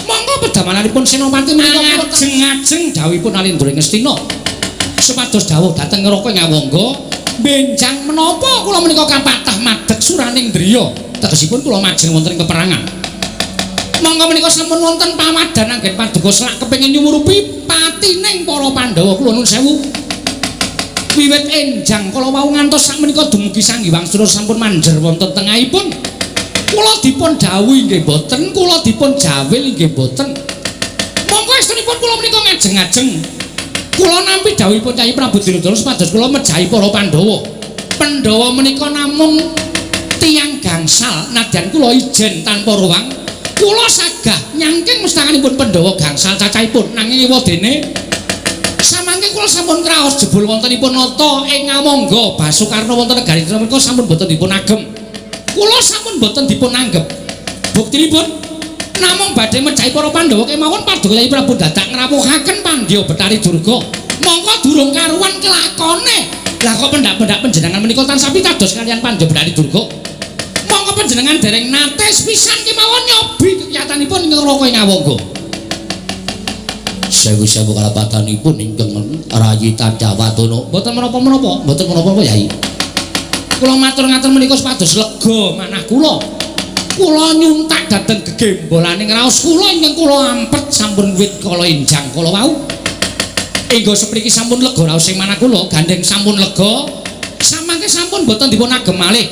Monggo pedamalanipun senopati menika ngajeng-ajeng dawuhipun Nalindra ing Ngastina supados dawuh dhateng Raka ing Awangga benjang menapa kula menika kapatah madeg suraning driya tegesipun kula majeng wonten ing peperangan. Monggo menika sampun wonten pawadan anggen paduka selak kepengin nyumurupi patining para Pandhawa. Kula nuwun sewu. Wiwit enjang kala wau ngantos sakmenika dumugi Sang Hyang Sura sampun manjer wonten tengahipun. Kula dipun dawuhi nggih mboten, kula dipun jawil nggih mboten. Monggo estunipun kula menika ngajeng-ajeng. Kula nampi dawuhipun Kyai Prabu Duryudana supados kula mejahi para Pandhawa. Pandhawa menika namung tiyang gangsal nadyan kula ijen tanpa ruwang. Kula sagah nyangking mustanganipun Pandhawa gangsal cacahipun nanging ewadene samangke kula sampun kraos jebul wontenipun nata ing Awangga Basukarna wonten negari menika sampun boten dipun agem. Kula sampun boten dipun anggep. Buktinipun namung badhe mejahi para Pandhawa kemawon paduka Kyai Prabu dadak ngrawuhaken Pandya Betari Durga. Mongko durung karuan kelakone. Lah kok pendak-pendak panjenengan menika tansah pitados kaliyan Pandya Betari Durga? Mongko panjenengan dereng nate sepisan kemawon nyobi kekiyatanipun ing Raka ing Awangga. Sewu-sewu kalapatanipun ingkang rayi Tadawatana. Mboten menapa-menapa, mboten menapa-menapa Yai. Kula matur ngaten menika supados lega manah kula. Kula nyuntak dhateng gegembolane ngraos kula ingkang kula ampet sampun wit kala enjang kala wau. Enggo sepriki sampun lega raos ing manah kula, gandeng sampun lega. Samangke sampun mboten dipun agem malih.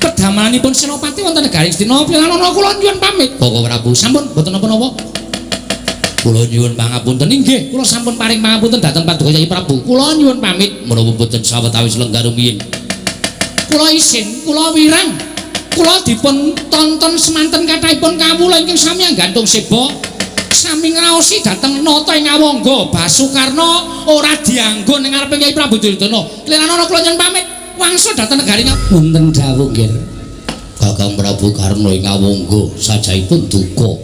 Pedamalanipun Senopati wonten negari Ngastina pilanana kula nyuwun pamit. Bapak Prabu sampun mboten napa-napa. Kula nyuwun pangapunten inggih, kula sampun paring pangapunten dhateng Paduka Kyai Prabu. Kula nyuwun pamit menapa mboten sawetawis lenggar rumiyin. Kula isin, kula wirang. Kula dipun tonton semanten kathahipun kawula ingkang sami anggantung seba sami ngraosi dhateng nata ing Awangga Basukarna ora dianggo ning ngarepe Kyai Prabu Duryudana. Kliranana kula nyuwun pamit. Wangsul dhateng negari wonten dawuh nggih. Kakang Prabu Karna ing Ngawangga sajaipun duka.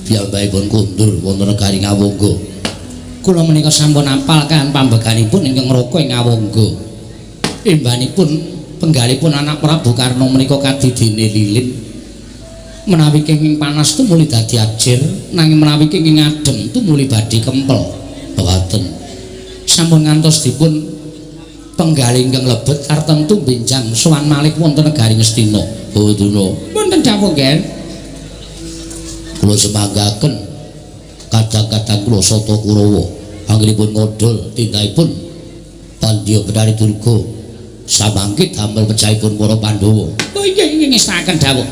Piyambakipun kundur wonten negari Ngawangga. Kula menika sampun apal kan pambeganipun ingkang ngraka ing Ngawangga. Embanipun penggalipun anak Prabu Karna menika kadidene lilin. Menawi kenging panas tumuli dadi ajir, nanging menawi kenging adem tumuli badhe kempel. Mekaten. Sampun ngantos dipun penggalih ingkang lebet tartemtu benjang sowan malih wonten negari Ngastina. Bawaduna. Wonten dawuh nggih. Kula semanggaken kadang-kadang kula Sata Kurawa anggenipun ngodhol tindakipun Pandya Betari Durga samangke damel pejahipun para Pandhawa. Oh inggih inggih ngestakaken dawuh.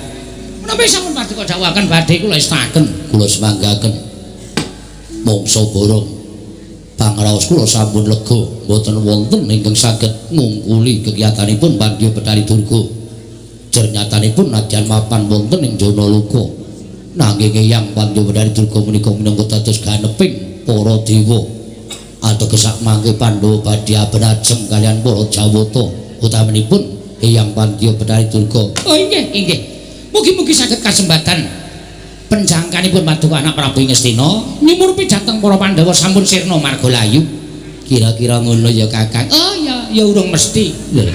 Menapa sampun paduka dawuhaken badhe kula estakaken. Kula semanggaken mangsa borong pangraos kula sampun lega mboten wonten ingkang saged ngungkuli kegiyatanipun Pandya Betari Durga. Jernyatanipun nadyan mapan wonten ing Janaloka. Nanging Eyang Pandya Betari Durga menika minangka dados ganeping para dewa. Ateges mangke Pandhawa badhe abenajeng kaliyan para Jawata utaminipun Eyang Pandya Betari Durga. Oh inggih inggih. Mugi-mugi saged kasembatan penjangkanipun paduka anak Prabu Ngastina nyumurpi dhateng para Pandhawa sampun sirna marga layu. Kira-kira ngono ya Kakang. Oh ya ya urung mesti. Lho.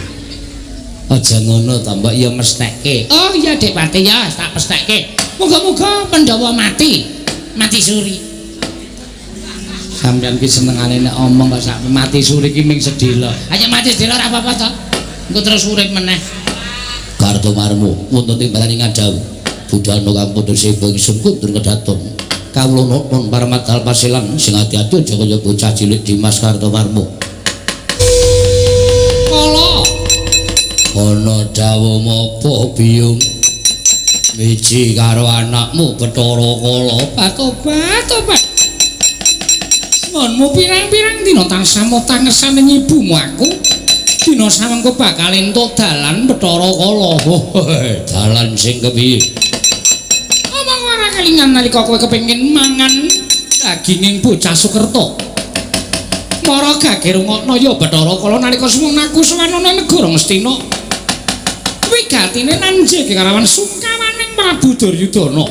Aja ngono ta mbok ya mestheke. Oh iya Dik Pati ya tak pestheke. Muga-muga Pandhawa mati. Mati suri. Sampeyan ki senengane nek omong kok sak mati suri ki ming sedhela. Aja mati sedhela ora apa-apa to. Engko terus urip meneh. Kartomarmo wonten timbalan ing ngadhawuh. Budhana kang padha seba ingsun kundur kedaton. Kawula nonton paramadal pasilan sing ati-ati aja kaya bocah cilik Dimas Kartomarmo. Kala ana dawuh menapa Biyung? Miji karo anakmu Bathara Kala. Tobat tobat. Monmu pirang-pirang dina tansah motangesan ing ibumu aku. Dina samengko bakal entuk dalan Bathara Kala. Dalan sing kepiye? Omong ora kelingan nalika kowe kepengin mangan daginging bocah Sukerta. Mara gage rungokno ya Bathara Kala nalika suwung aku sowan ana negara Ngastina. Wigatine nanjege karawan sungkawaning Prabu Duryudana.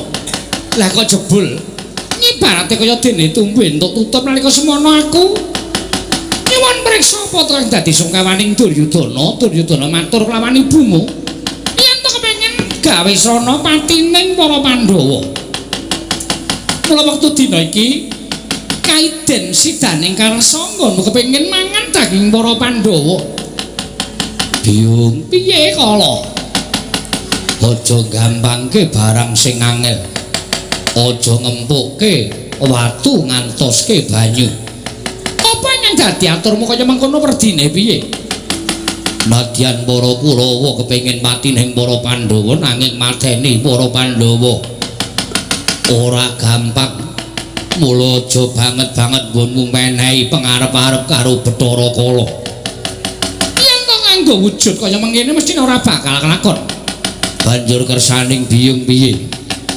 Lah kok jebul ngibarate kaya dene tumbu entuk tutup nalika semono aku nyuwun priksa apa to kang dadi sungkawaning Duryudana. Duryudana matur kelawan ibumu yen to kepengin gawe srana patining para Pandhawa. Mula wektu dina iki kaiden sidaning karsa nggonmu kepengin mangan daging para Pandhawa. Biyung piye kala? Aja gampangke barang sing angel. Aja ngempukke watu ngantoske banyu. Apa yang dadi aturmu kaya mengkono werdine piye? Nadyan para Kurawa kepengin mati ning para Pandhawa nanging mateni para Pandhawa ora gampang. Mula aja banget-banget nggonmu menehi pengarep-arep karo Bathara Kala. Yen to nganggo wujud kaya mengene mesti ora bakal kelakon. Banjur kersaning Biyung piye?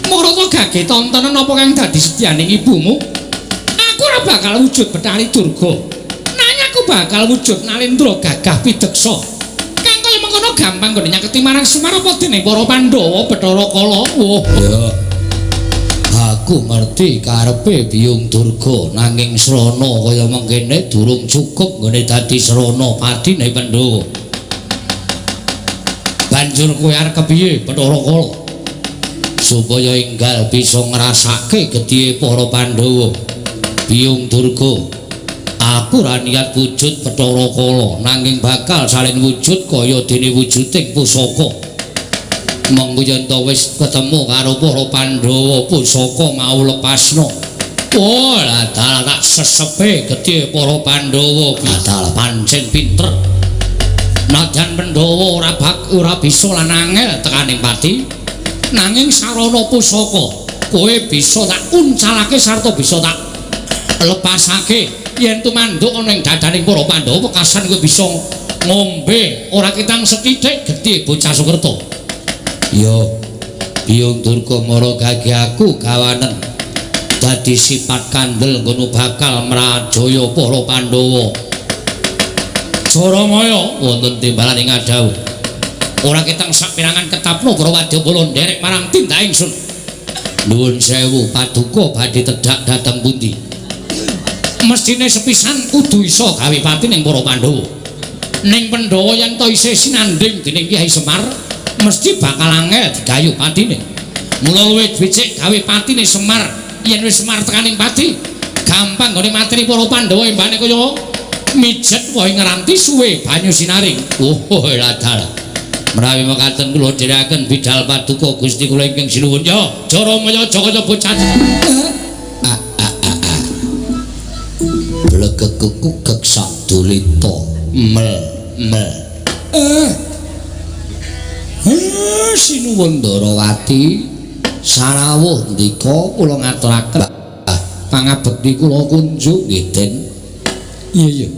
Marata gage tontonan apa kang dadi setyaning ibumu? Aku ora bakal wujud Bathari Durga. Nanging aku bakal wujud Nalendra gagah pideksa. Kang kaya mengkono gampang nggone nyaketi marang Semar apa dene para Pandhawa Bathara Kala. Oh ya. Aku ngerti karepe Biyung Durga nanging srana kaya mengkene durung cukup nggone dadi srana patine Pandhawa. Banjur kowe arep kepiye Bathara Kala? Supaya enggal bisa ngrasake gedhe para Pandhawa. Biyung Durga, aku ora niat wujud Bathara Kala nanging bakal salin wujud kaya dene wujuding pusaka. Mengko yen to wis ketemu karo para Pandhawa pusaka mau lepasno. Oh, lah dalah tak sesepe gedhe para Pandhawa. Dalah pancen pinter. Nadyan Pandhawa ora bisa lan angel tekaning pati. Nanging sarana pusaka kowe bisa tak uncalake sarta bisa tak lepasake. Yen tumanduk ana ing dadaning para Pandhawa wekasan kowe bisa ngombe ora ketang sethithik gedhe bocah Sukerta. Ya Biyung Durga mara gage aku gawanen dadi sifat kandel ngono bakal mrajaya para Pandhawa. Jaramaya wonten timbalan ing ngadhawuh. Ora ketang sapirangan ketapno para wadyabala nderek marang tindak ingsun. Nuwun sewu paduka badhe tedhak dhateng pundi? Mesthine sepisan kudu iso gawe pati ning para Pandhawa. Ning Pandhawa yen to isih sinandhing dening Kyai Semar, mesti bakal angel digayuh patine. Mula luwih becik gawe patine Semar, yen wis Semar tekaning pati, gampang nggone mateni para Pandhawa embane kaya mijet wae ngranti suwe banyu sinaring. Oh, ladal. Menawi mekaten kula dherekaken bidal paduka Gusti kula ingkang sinuwun. Ya, Jaramaya aja kaya bocah. Blegekukuk sadulita mel mel. Sinuwun Ndarawati sarawuh ndika kula ngaturaken pangabekti kula kunjuk nggih Den. Iya iya.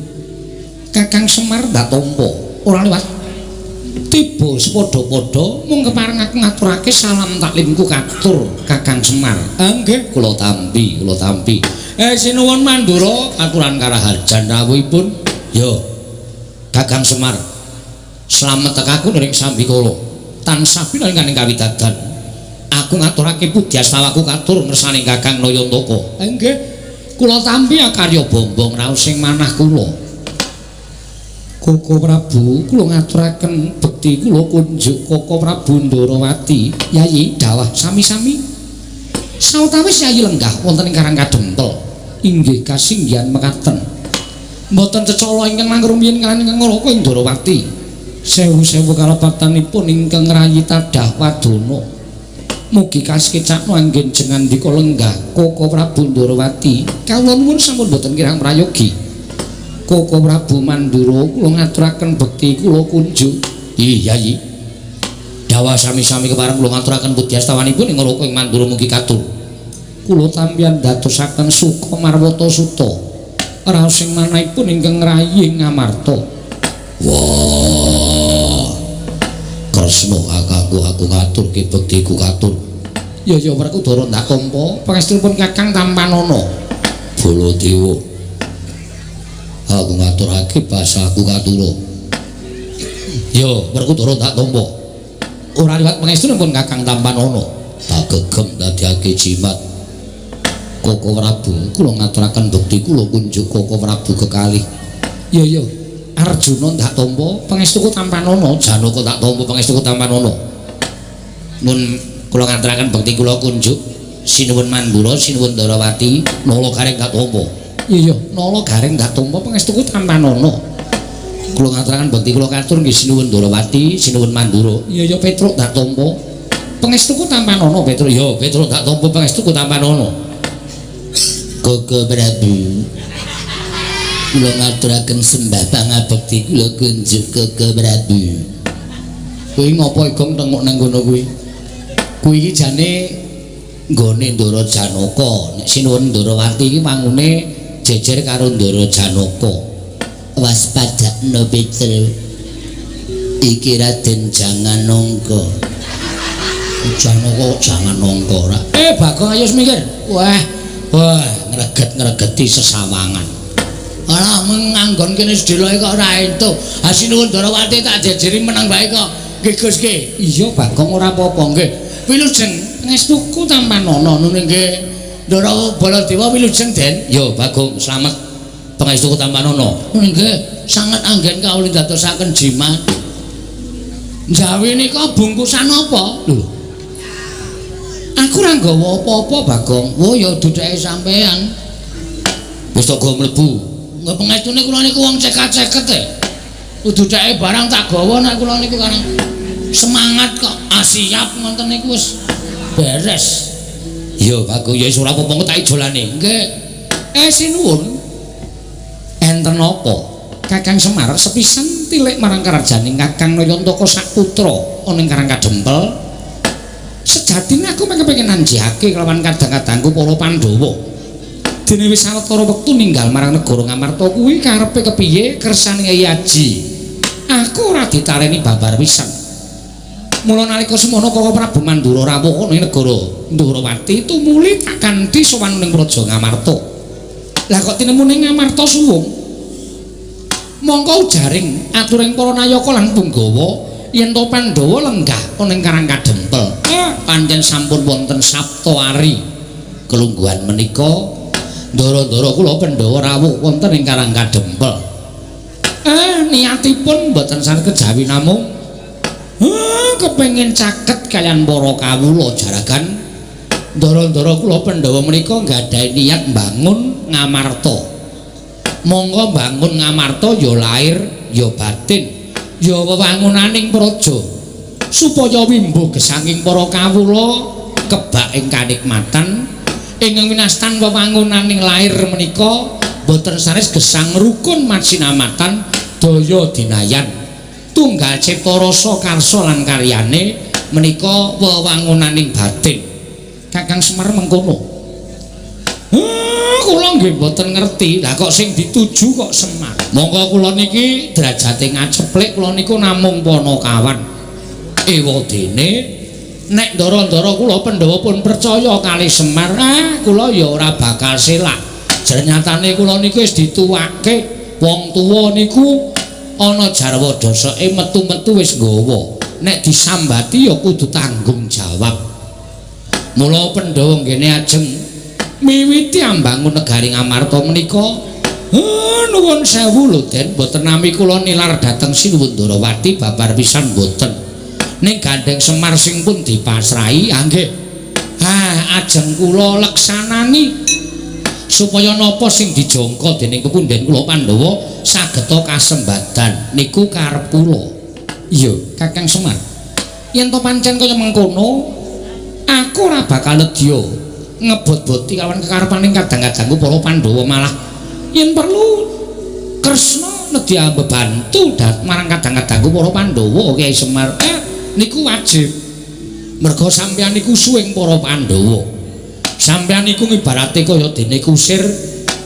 Kakang Semar ndak tampa ora liwat tiba sepadha-padha mung kepareng aku ngaturake salam taklimku katur Kakang Semar. Nggih kula tampi, kula tampi. Sinuwun Mandura katuran karaharjan rawuhipun. Yo. Kakang Semar. Slamet tekaku ning sambikala. Tansah pinangan ing kawidadan. Aku ngaturake pudyastawaku katur ngersane Kakang Nayantaka. Nggih. Kula tampi akarya bombong raos sing manah kula. Koko Prabu, kula ngaturaken bekti kula kunjuk Koko Prabu Ndarawati. Yayi dawah sami-sami. Sawetawis Yayi lenggah wonten ing Karang Kadempel. Inggih kasinggihan mekaten. Mboten cecala ingkang langkung rumiyin kaliyan ingkang Raka ing Ndarawati. Sewu-sewu kalepatanipun ingkang rayi tadah wadana. Mugi kasekecakno anggen jengandika lenggah Koko Prabu Ndarawati. Kawula nuwun sampun boten kirang prayogi. Koko Prabu Mandura kula ngaturaken bekti kula kunjuk. Iya Yayi. Dawah sami-sami kepareng kula ngaturaken pudyastawanipun ing Raka ing Mandura mugi katur. Kula tampian dadosaken suka marwata suta. Raos sing manahipun ingkang ngrayi Ngamarta. Wah. Kresna kakangku aku ngaturke bektiku katur. Ya ya Werkudara ndak tampa pangestunipun Kakang Tampanana. Baladewa. Aku ngaturake basaku katura. Ya Werkudara ndak tampa. Ora liwat pangestunipun Kakang Tampanana. Tak gegem dadiake jimat. Koko Prabu kula ngaturaken bekti kula kunjuk Koko Prabu kekalih. Ya ya Arjuna ndak tampa pangestuku Tampanana, Janaka ndak tampa pangestuku Tampanana. Mun kula ngaturaken bekti kula kunjuk sinuwun Mandura, sinuwun Ndarawati, Nala Gareng ndak tampa. Iya iya, Nala Gareng ndak tampa pangestuku Tampanana. Kula ngaturaken bekti kula katur nggih sinuwun Ndarawati, sinuwun Mandura. Iya iya Petruk ndak tampa pangestuku Tampanana Petruk. Ya Petruk ndak tampa pangestuku Tampanana. Koko Prabu kula ngaturaken sembah pangabekti kula kunjuk Koko Prabu. Kuwi ngopo Igong tenguk nang kono kuwi? Kuwi iki jane nggone Ndara Janaka. Nek sinuwun Ndarawati iki mangune jejer karo Ndara Janaka. Waspadakno Petruk. Iki Raden Jangan Nangka. Janaka jangan nangka ora. Bagong ayo mikir. Wah, wah ngreget-ngregeti sesawangan. Alah menganggon kene sedeloke kok ora entuk. Ha sinuwun Ndarawati tak jejeri meneng wae kok. Nggih Gus nggih. Iya Bagong ora apa-apa nggih. Wilujeng ngestuku Tampanana nune nggih. Ndara Baladewa wilujeng Den. Ya Bagong slamet pangestuku Tampanana. Nggih, sanget anggen kawula dadosaken jimat. Jawi nika bungkusan apa? Lho. Aku ora nggawa apa-apa Bagong. Wo ya dudeke sampean. Wis tak go mlebu. Nggih pengestune kula niku wong cekat-ceket e. Dudeke barang tak gawa nek kula niku karang semangat kok. Ah siap ngoten niku wis beres. Ya Bagong ya wis ora apa-apa tak ijolane. Nggih. Sinuwun. Enten apa? Kakang Semar sepisan tilik marang karajaning Kakang Nayantaka saputra ana ing Karang Kadempel. Sejatine aku kepengin nanjihake kelawan kadang-kadangku para Pandhawa. Dene wis sawetara wektu ninggal marang negara Ngamarta kuwi karepe kepiye kersane Kyai Aji. Aku ora ditaleni babar pisan. Mula nalika semono Koko Prabu Mandura rawuh ana ing negara Ndhurawati tumuli tak kanthi sowan ning Praja Ngamarta. Lah kok tinemu ning Ngamarta suwung. Mongko ujaring aturing para nayaka lan punggawa yen to Pandhawa lenggah ana ing Karang Kadempel. Pancen sampun wonten Saptawari. Kelungguhan menika ndara-ndara kula Pandhawa rawuh wonten ing Karang Kadempel. Niatipun mboten sanes kejawi namung kepengin caket kaliyan para kawula jaragan. Ndara-ndara kula Pandhawa menika nggadahi niat mbangun Ngamarta. Monggo mbangun Ngamarta ya lahir ya batin, ya wewangunaning praja supaya wimbo gesanging para kawula kebak ing kanikmatan. Ingkang winastan wewangunaning lahir menika boten sanes gesang rukun masinamatan daya dinayan tunggal cipta rasa karsa lan karyane menika wewangunaning batin. Kakang Semar mengkono. Kula nggih mboten ngerti. Lah kok sing dituju kok Semar. Monggo kula niki derajate ngaceplik kula niku namung panakawan. Ewadene nek ndara-ndara kula Pandhawa pun percaya kali Semar, kula ya ora bakal selak. Jernyatane kula niku wis dituwake, wong tuwa niku ana jarwa doseke metu-metu wis nggawa. Nek disambati ya kudu tanggung jawab. Mula Pandhawa nggene ajeng miwiti ambangun negari Ngamarta menika, nuwun sewu lho Den, mboten nami kula nilar dhateng Sinuwun Ndarawati babar pisan mboten. Ning gandeng Semar sing pun dipasrahi, nggih. Ajeng kula leksanani supaya napa sing dijangka dening pepunden kula Pandhawa sageta kasembadan niku karep kula. Iya, Kakang Semar. Yen to pancen kaya mengkono, aku ora bakal nedya ngebot-boti kawan kekarepaning kadang-kadangku para Pandhawa, malah yen perlu Kresna nedya mbebantu marang kadang-kadangku para Pandhawa. Kyai Semar, niku wajib. Merga sampeyan niku suwing para Pandhawa. Sampeyan niku ngibarate kaya dene kusir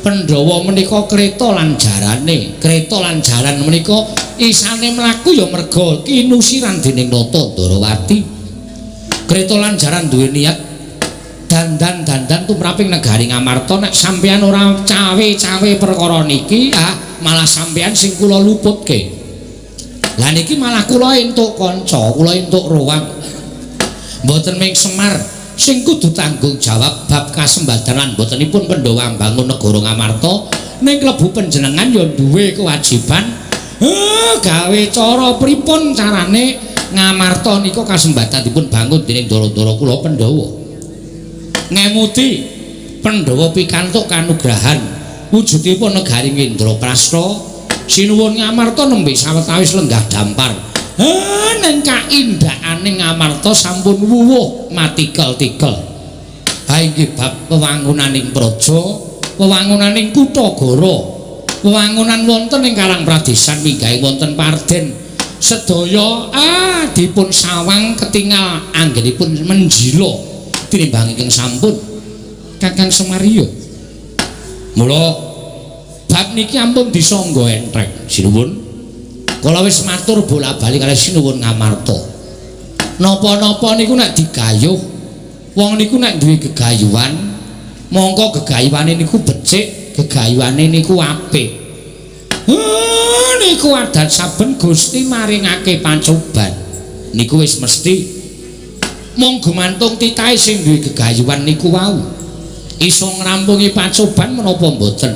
Pandhawa menika kreta lan jarane. Kreta lan jaran menika isane mlaku ya merga kinusiran dening Nata Ndarawati. Kreta lan jaran duwe niat dandan-dandan tumraping negari Ngamarta. Nek sampeyan ora cawe-cawe perkara niki, malah sampeyan sing kula luputke. Lah niki malah kula entuk kanca, kula entuk ruang. Mboten ming Semar sing kudu tanggung jawab bab kasembadan lan mbotenipun Pandhawa mbangun negara Ngamarta, ning klebu panjenengan ya duwe kewajiban gawe cara pripun carane Ngamarta nika kasembadan dipun bangun dening ndara-ndara kula Pandhawa. Ngemuti Pandhawa pikantuk kanugrahan wujudipun negari Indraprasta. Sinuwun Ngamarta nembe sawetawis lenggah dampar. Ning kaindakane Ngamarta sampun wuwuh matikel-tikel. Ha inggih bab wewangunaning praja, wewangunaning kutha gara, wewangunan wonten ing Karang Pradesan minggahe wonten Parden. Sedaya dipun sawang ketingal anggenipun menjila tinimbang ingkang sampun Kakang Semar. Mula bab niki ampun disangga enteng. Sinuwun. Kula wis matur bola-bali kalih Sinuwun Ngamarta. Napa-napa niku nek digayuh, wong niku nek duwe gegayuhan, mongko gegayuhane niku becik, gegayuhane niku apik. Niku adat saben Gusti maringake pancoban. Niku wis mesti mung gumantung titahe sing duwe gegayuhan niku wau. Iso ngrampungi pacoban menapa mboten?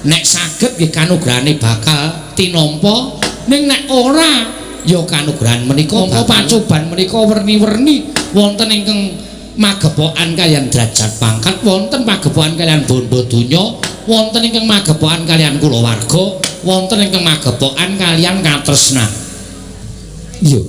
Nek saged nggih kanugrahane bakal tinampa, ning nek ora ya kanugrahan menika mongko pacoban menika werni-werni wonten ingkang magepokan kaliyan derajat pangkat, wonten magepokan kaliyan bondo donya, wonten ingkang magepokan kaliyan kulawarga, wonten ingkang magepokan kaliyan katresnan. Iya.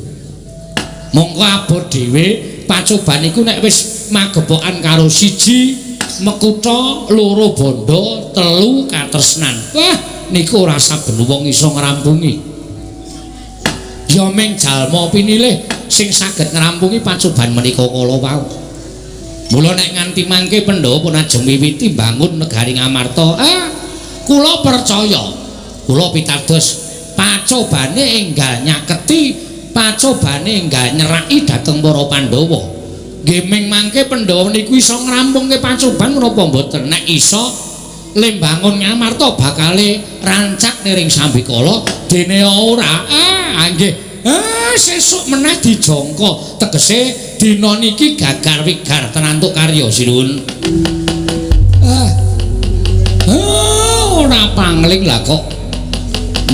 Mongko abot dhewe pacoban iku nek wis magepokan karo siji mekutha, loro bondo, telu katresnan. Wah, niku ora saben wong iso ngrampungi. Ya ming jalma pinilih sing saged ngrampungi pacoban menika kala wau. Mula nek nganti mangke Pandhawa pun ajeng miwiti mbangun negari Ngamarta, kula percaya, kula pitados pacobane enggal nyaketi, pacobane enggal nyeraki dhateng para Pandhawa. Nggih ming mangke Pandhawa niku iso ngrampungke pacoban menapa mboten? Nek iso Lembangun Ngamarta bakale rancak niring sambikala dene ora. Ah nggih. Ah sesuk meneh dijangka. Tegese dina niki gagar wigar tenantuk karya sinuwun. Ah. Ah ora pangling lah kok.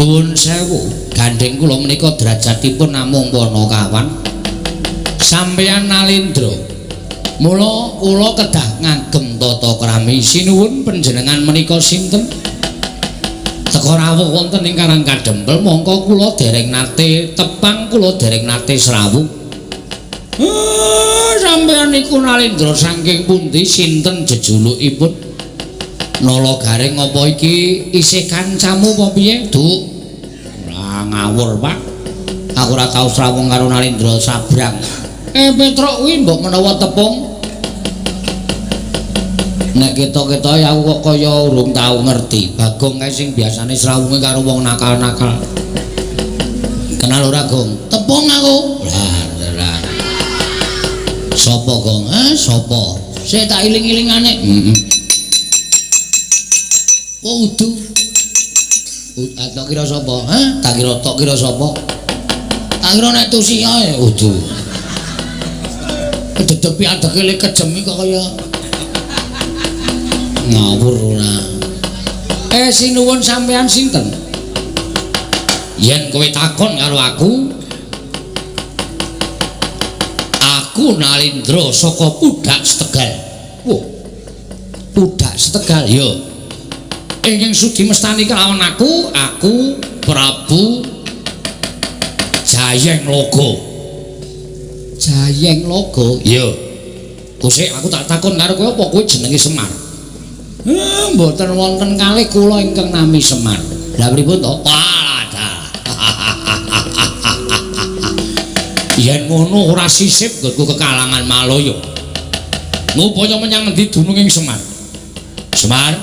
Nuwun sewu. Gandheng kula menika derajatipun namung Panakawan. Sampeyan Nalendra. Mula kula kedah ngagem tata krami. Sinuwun panjenengan menika sinten? Teka rawuh wonten ing Karang Kadempel mongko kula dereng nate tepang, kula dereng nate srawuh. Sampeyan niku Nalendra saking pundi, sinten jejulukipun? Nala Gareng apa iki isih kancamu apa piye, Duk? Ora ngawur, Pak. Aku ora tau srawung karo Nalendra Sabrang. Petruk kuwi mbok menawa tepung. Nek ketok-ketoke aku kok kaya urung tau ngerti. Bagong kae sing biasane srawunge karo wong nakal-nakal. Kenal ora, Gong? Tepung aku. Lah, lah. Sapa, Gong? Sapa? Sik tak iling-ilingane. Heeh. Oh, udu. Tak kira sapa? Hah? Tak kira tok kira sapa? Tak kira nek tusi ae udu. Dedepi adeke le kejem kok kaya ngawur ora. Sinuwun sampean sinten? Yen kowe takon karo aku, aku Nalendra saka Pudak Setegal. Wah. Pudak Setegal ya. Ingkang sudi mestani kelawan aku, aku Prabu Jayeng Logo. Jayeng Logo? Ya. Kusik aku tak takon karo kowe apa kowe jenenge Semar? Mboten wonten kalih kula ingkang nami Semar. Lah pripun to? Walah. Yen ngono ora sisip nggonku kekalangan Malaya. Ngupaya menyang endi dununging Semar? Semar,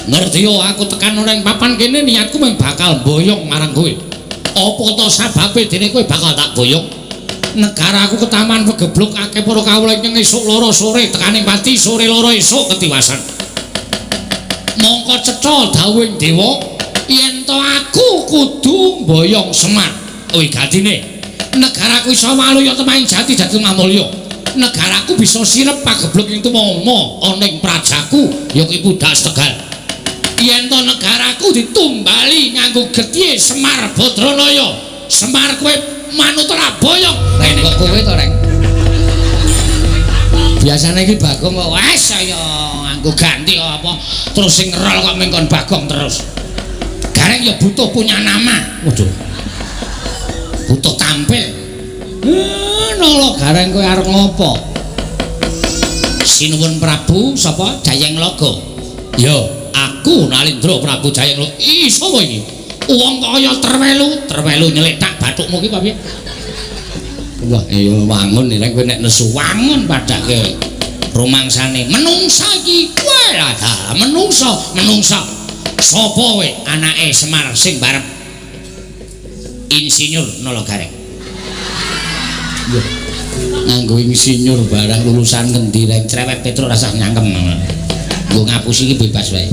ngerti yo aku tekan ning papan kene niatku mung bakal boyong marang kowe. Apa to sababe dene kowe bakal tak boyong? Negaraku ketaman pegebluk akeh para kawula ingkang esuk loro sore tekaning pati sore loro esuk ketiwasan. Mongko cetha dawuhing dewa yen to aku kudu mboyong Semar. Wigatine negaraku iso waluya temahing jati jati mamulya. Negaraku bisa sirep pagebluk ing tumama ana ing prajaku ya kuwi Pudak Setegal. Yen to negaraku ditumbali nganggo getih Semar Badranaya. Semar kowe manut ora boyong. Rene kok kowe to, Reng? Biasane iki Bagong kok wes ayo nganggo ganti kok apa terus sing ngerol kok mengkon Bagong terus. Gareng ya butuh punya nama. Waduh. Butuh tampil. Nala Gareng kowe arep ngopo? Sinuwun Prabu sapa? Jayeng Logo. Ya, aku Nalendra Prabu Jayeng Logo. Ih, sapa iki? Wong kaya terwelu, terwelu nyeletak bathukmu ki piye? Wah, iya wangun nek kowe nek nesu wangun padake rumangsane menungsa iki. Wah, menungsa, menungsa. Sapa kowe anake Semar sing barep insinyur Nala Gareng? Nganggo insinyur barang lulusan ngendi reng cerewet Petro rasah nyangkem. Nggo ngapusi iki bebas wae.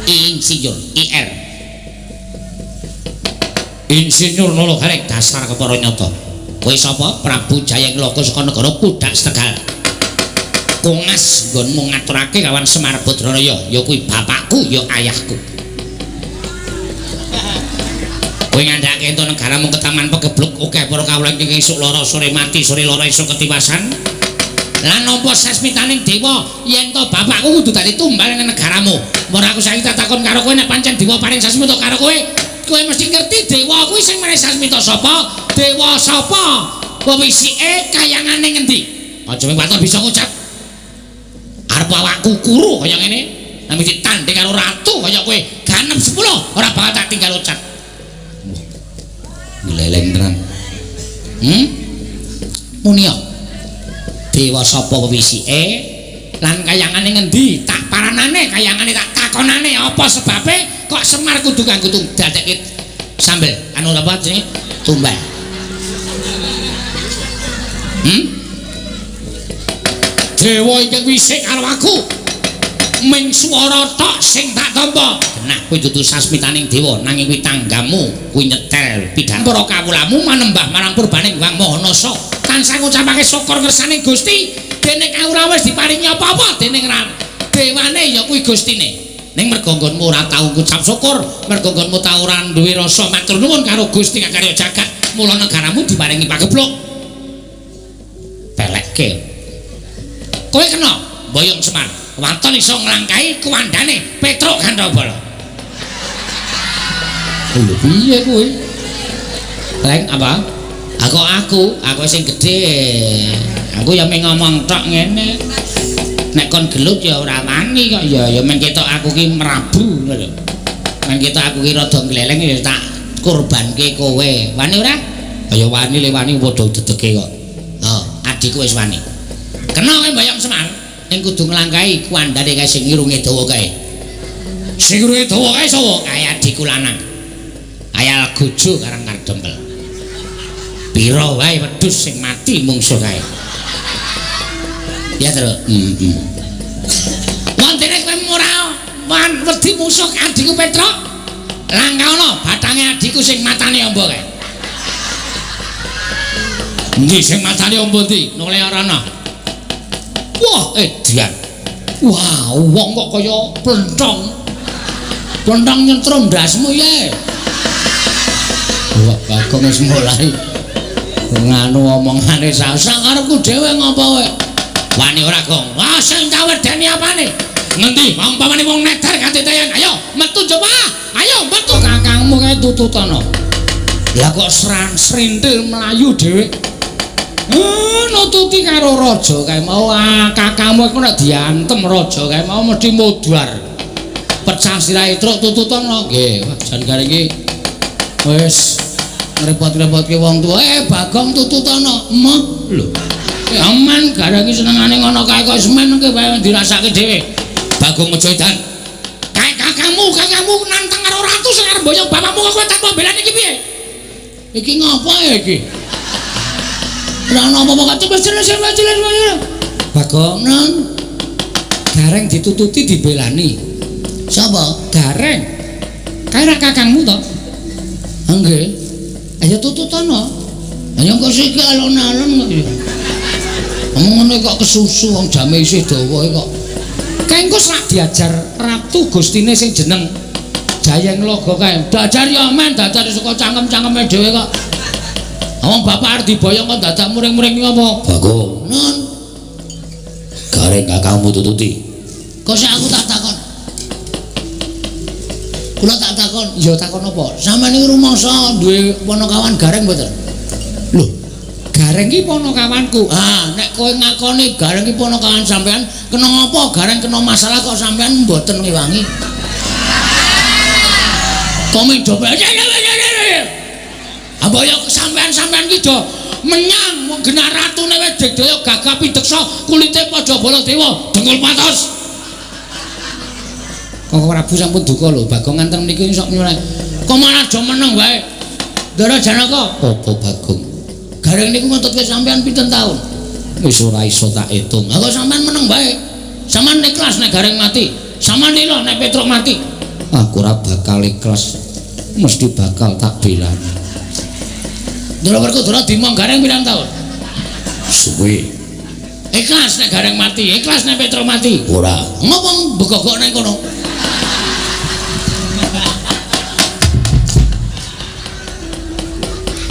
Insinyur IR. Insinyur Nala Gareng dasar kepara nyata. Kowe sapa? Prabu Jayeng Logo saka negara Pudak Setegal. Kongas nggonmu ngaturake kawan Semar Badranaya, ya kuwi bapakku, ya ayahku. Kowe ngandhake entuk negaramu ketaman pegebluk akeh para kawula ing esuk lara sore mati, sore lara esuk ketiwasan. Lan nampa sasmitaning dewa yen to bapakku kudu dadi tumbal ning negaramu. Ora aku saiki tak takon karo kowe nek pancen dewa paring sasmita karo kowe, kowe mesti ngerti dewa kuwi sing maring sasmita sapa? Dewa sapa? Wewisike kayangane ngendi? Aja mung waton bisa ngucap. Arep awakku kuru kaya ngene, nek mesti tanding karo ratu kaya kowe, ganep 10 ora bakal tak tinggal ucap. Gleleng terang. Munia. Dewa sapa wewisike lan kayangane ngendi? Tak paranane kayangane tak takonane apa sebabe kok Semar kudu kanggo dadekke sambel anu apa jenenge tumbal. Dewa ingkang wisik karo aku. Ming swara tok sing tak tampa. Genah kuwi dudu sasmitaning dewa, nanging kuwi tanggamu kuwi nyetel pidana. Para kawulamu manembah marang purbaning Hyang Maha Nasa. Tansah ngucapake syukur ngersane Gusti, dene kawula wis diparingi apa-apa dening dewane ya kuwi Gustine. Ning merga nggonmu ora tau ngucap syukur, merga nggonmu tau ora duwe rasa matur nuwun karo Gusti Kakarya jagat, mula negaramu diparingi pagebluk. Pelekke. Kowe kena mboyong Semar. Waton iso nglangkahi kuwandane Petruk Gandhabala. Lho piye kuwi? Reng apa? Aku sing gedhe. Aku ya mung ngomong tok ngene. Nek kon gelut ya ora wani kok ya, ya men ketok aku ki merabu ngono lho. Men ketok aku ki rada ngleleng ya tak kurbanke kowe. Wani ora? Ya wani le wani padha dedege kok. Oh, adikku wis wani. Kena kowe mboyong Semar. Ning kudu nglangkahi kuwandane kae sing irunge dawa kae. Sing irunge dawa kae sapa? Kae adikku lanang. Ayal gojo karang kardempel. Pira wae wedhus sing mati mungsuh kae. Ya, Tru. Heeh. Wontene kowe ora wan wedi musuh adikku Petruk? Langkaono bathange adikku sing matane amba kae. Endi sing matane amba ndi? Nole ora ana. Wah, edian. Wah, wong kok kaya plenthong. Plenthong nyentrum ndasmu ye. Wah, Bagong wis mulai nganu omongane sak karepku dhewe ngopo kowe. Wani ora, Gong? Wah, sing cawedeni apane? Ngendi? Umpamane wong neder kanthi tayan. Ayo, metu coba. Ayo, metu kakangmu kae tututana. Lah kok seran srintil mlayu dhewe. Nututi karo raja kae mau. Kakangmu iku nek diantem raja kae mau mesti mudhar. Pecah sirahe truk tututana. Nggih, wah jan gare iki wis ngrepot-repotke wong tuwa. Bagong tututana. Emoh lho. Aman gareng iki senengane ngono kae kok semen ki wae dirasake dhewe. Bagong aja edan. Kae kakangmu nantang karo ratu sing arep mboyong bapakmu kok kowe tanpa belani iki piye? Iki ngopo ya iki? Ora ana apa-apa kok cepet jelas. Bagong nang Gareng ditututi dibelani. Sapa? Gareng. Kae ra kakangmu to? Nggih. Ayo tututana. Ayo kok sik alon-alon kok ya. Ngono kok kesusu wong jame isih dawa kok. Kae engko sak diajar ratu gustine sing jeneng Jayeng Logo kae. Dajar ya men, dajar saka cangkem-cangkeme dhewe kok. Wong bapak arep diboyong kok dadak muring-muring iki apa? Bagong. Nun. Gareng kakangmu tututi. Kok sik aku tak takon. Kula tak takon, ya takon apa? Sampeyan niku rumangsa duwe panakawan Gareng mboten? Lho, Gareng iki panakawanku. Ah, nek kowe ngakoni Gareng iki panakawan sampean, kena ngapa Gareng kena masalah kok sampean mboten ngewangi? Kok do Amboyo sampean-sampean ki do menyang wong genah ratune wis digdaya gagah pideksa kulite padha Baladewa dengkul patos. Kok Prabu sampun duka lho Bagong nganten mriki sok nyuwun. Kok malah aja meneng wae. Ndara Janaka. Apa Bagong? Gareng niku ngetutke sampean pinten taun? Wis ora iso tak hitung. Ha kok sampean meneng wae. Sampean ikhlas nek Gareng mati. Sampean lila nek Petruk mati. Aku ora bakal ikhlas. Mesti bakal tak belani. Ndara Werkudara dimong Gareng pirang taun? Suwe. Ikhlas nek Gareng mati, ikhlas nek Petruk mati. Ora. Ngopo begogok nang kono?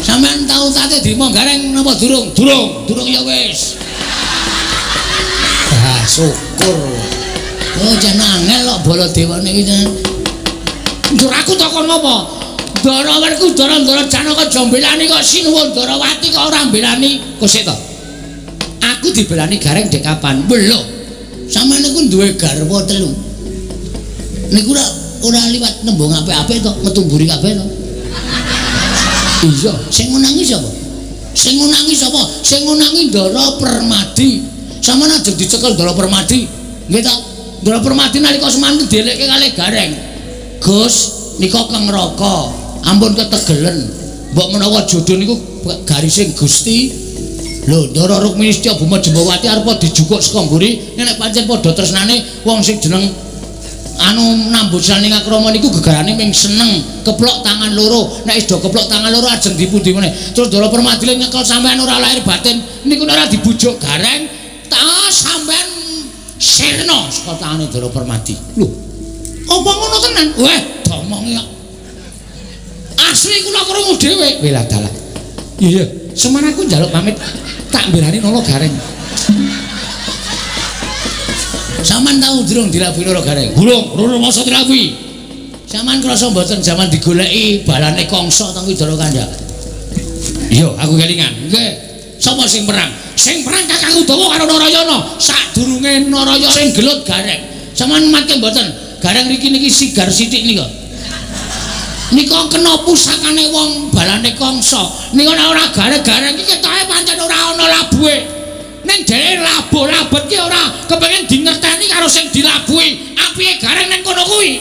Sampeyan tau tate dimong Gareng napa durung? Durung. Durung ya wis. Ah, syukur. Oh, jan angel kok Baladewa niki jan. Ndur aku takon apa? Ndara Werkudara Ndara Janaka aja mbelani kok sinuwun Ndarawati kok ora mbelani. Kok sik to? Aku dibelani Gareng dek kapan? Lho. Sampeyan niku duwe garwa telu. Niku ora liwat nembung apik-apik to, metu mburi kabeh to. Iya, sing ngunangi sapa? Sing ngunangi sapa? Sing ngunangi Ndara Permadi. Sampeyan ajeng dicekel Ndara Permadi. Nggih ta? Ndara Permadi nalika semanten dielekke kalih Gareng. Gus, nika keng neraka. Ampun ketegelen. Mbok menawa jodho niku garising Gusti. Lho, Ndara Rukmini Setya Buma Jembawati arepa dijukuk saka mburi, nek pancen padha tresnane wong sing jeneng anu nambusan ing akrama niku gegarane ming seneng, keplok tangan loro. Nek wis do keplok tangan loro ajeng dipundi meneh. Terus Ndara Permadi nyekel sampean ora lahir batin, niku ora dibujuk Gareng, ta sampean sirna saka tangane Ndara Permadi. Lho, apa ngono tenan? Weh, domongi kok. Asli kula krungu dhewe. Welah dalah. Iya, Semar aku njaluk pamit tak mbelani Nala Gareng. Sampeyan tau durung dilabuhi Nala Gareng? Durung, durung masa dilabuhi. Sampeyan krasa mboten jaman digoleki balane Kangsa teng Widara Kandha? Iya, aku kelingan. Nggih. Sapa sing perang? Sing perang Kakang Udawa karo Narayana. Sadurunge Narayana sing gelut Gareng. Sampeyan matke mboten? Gareng riki niki sigar sithik nika. Nika kena pusakane wong balane Kangsa. Nika nek ora gareng-gareng iki ketoke pancen ora ana labuhe. Ning dheweke labuh labet ki ora kepengin dingerteni karo sing dilabuhi. Apike Gareng ning kono kuwi.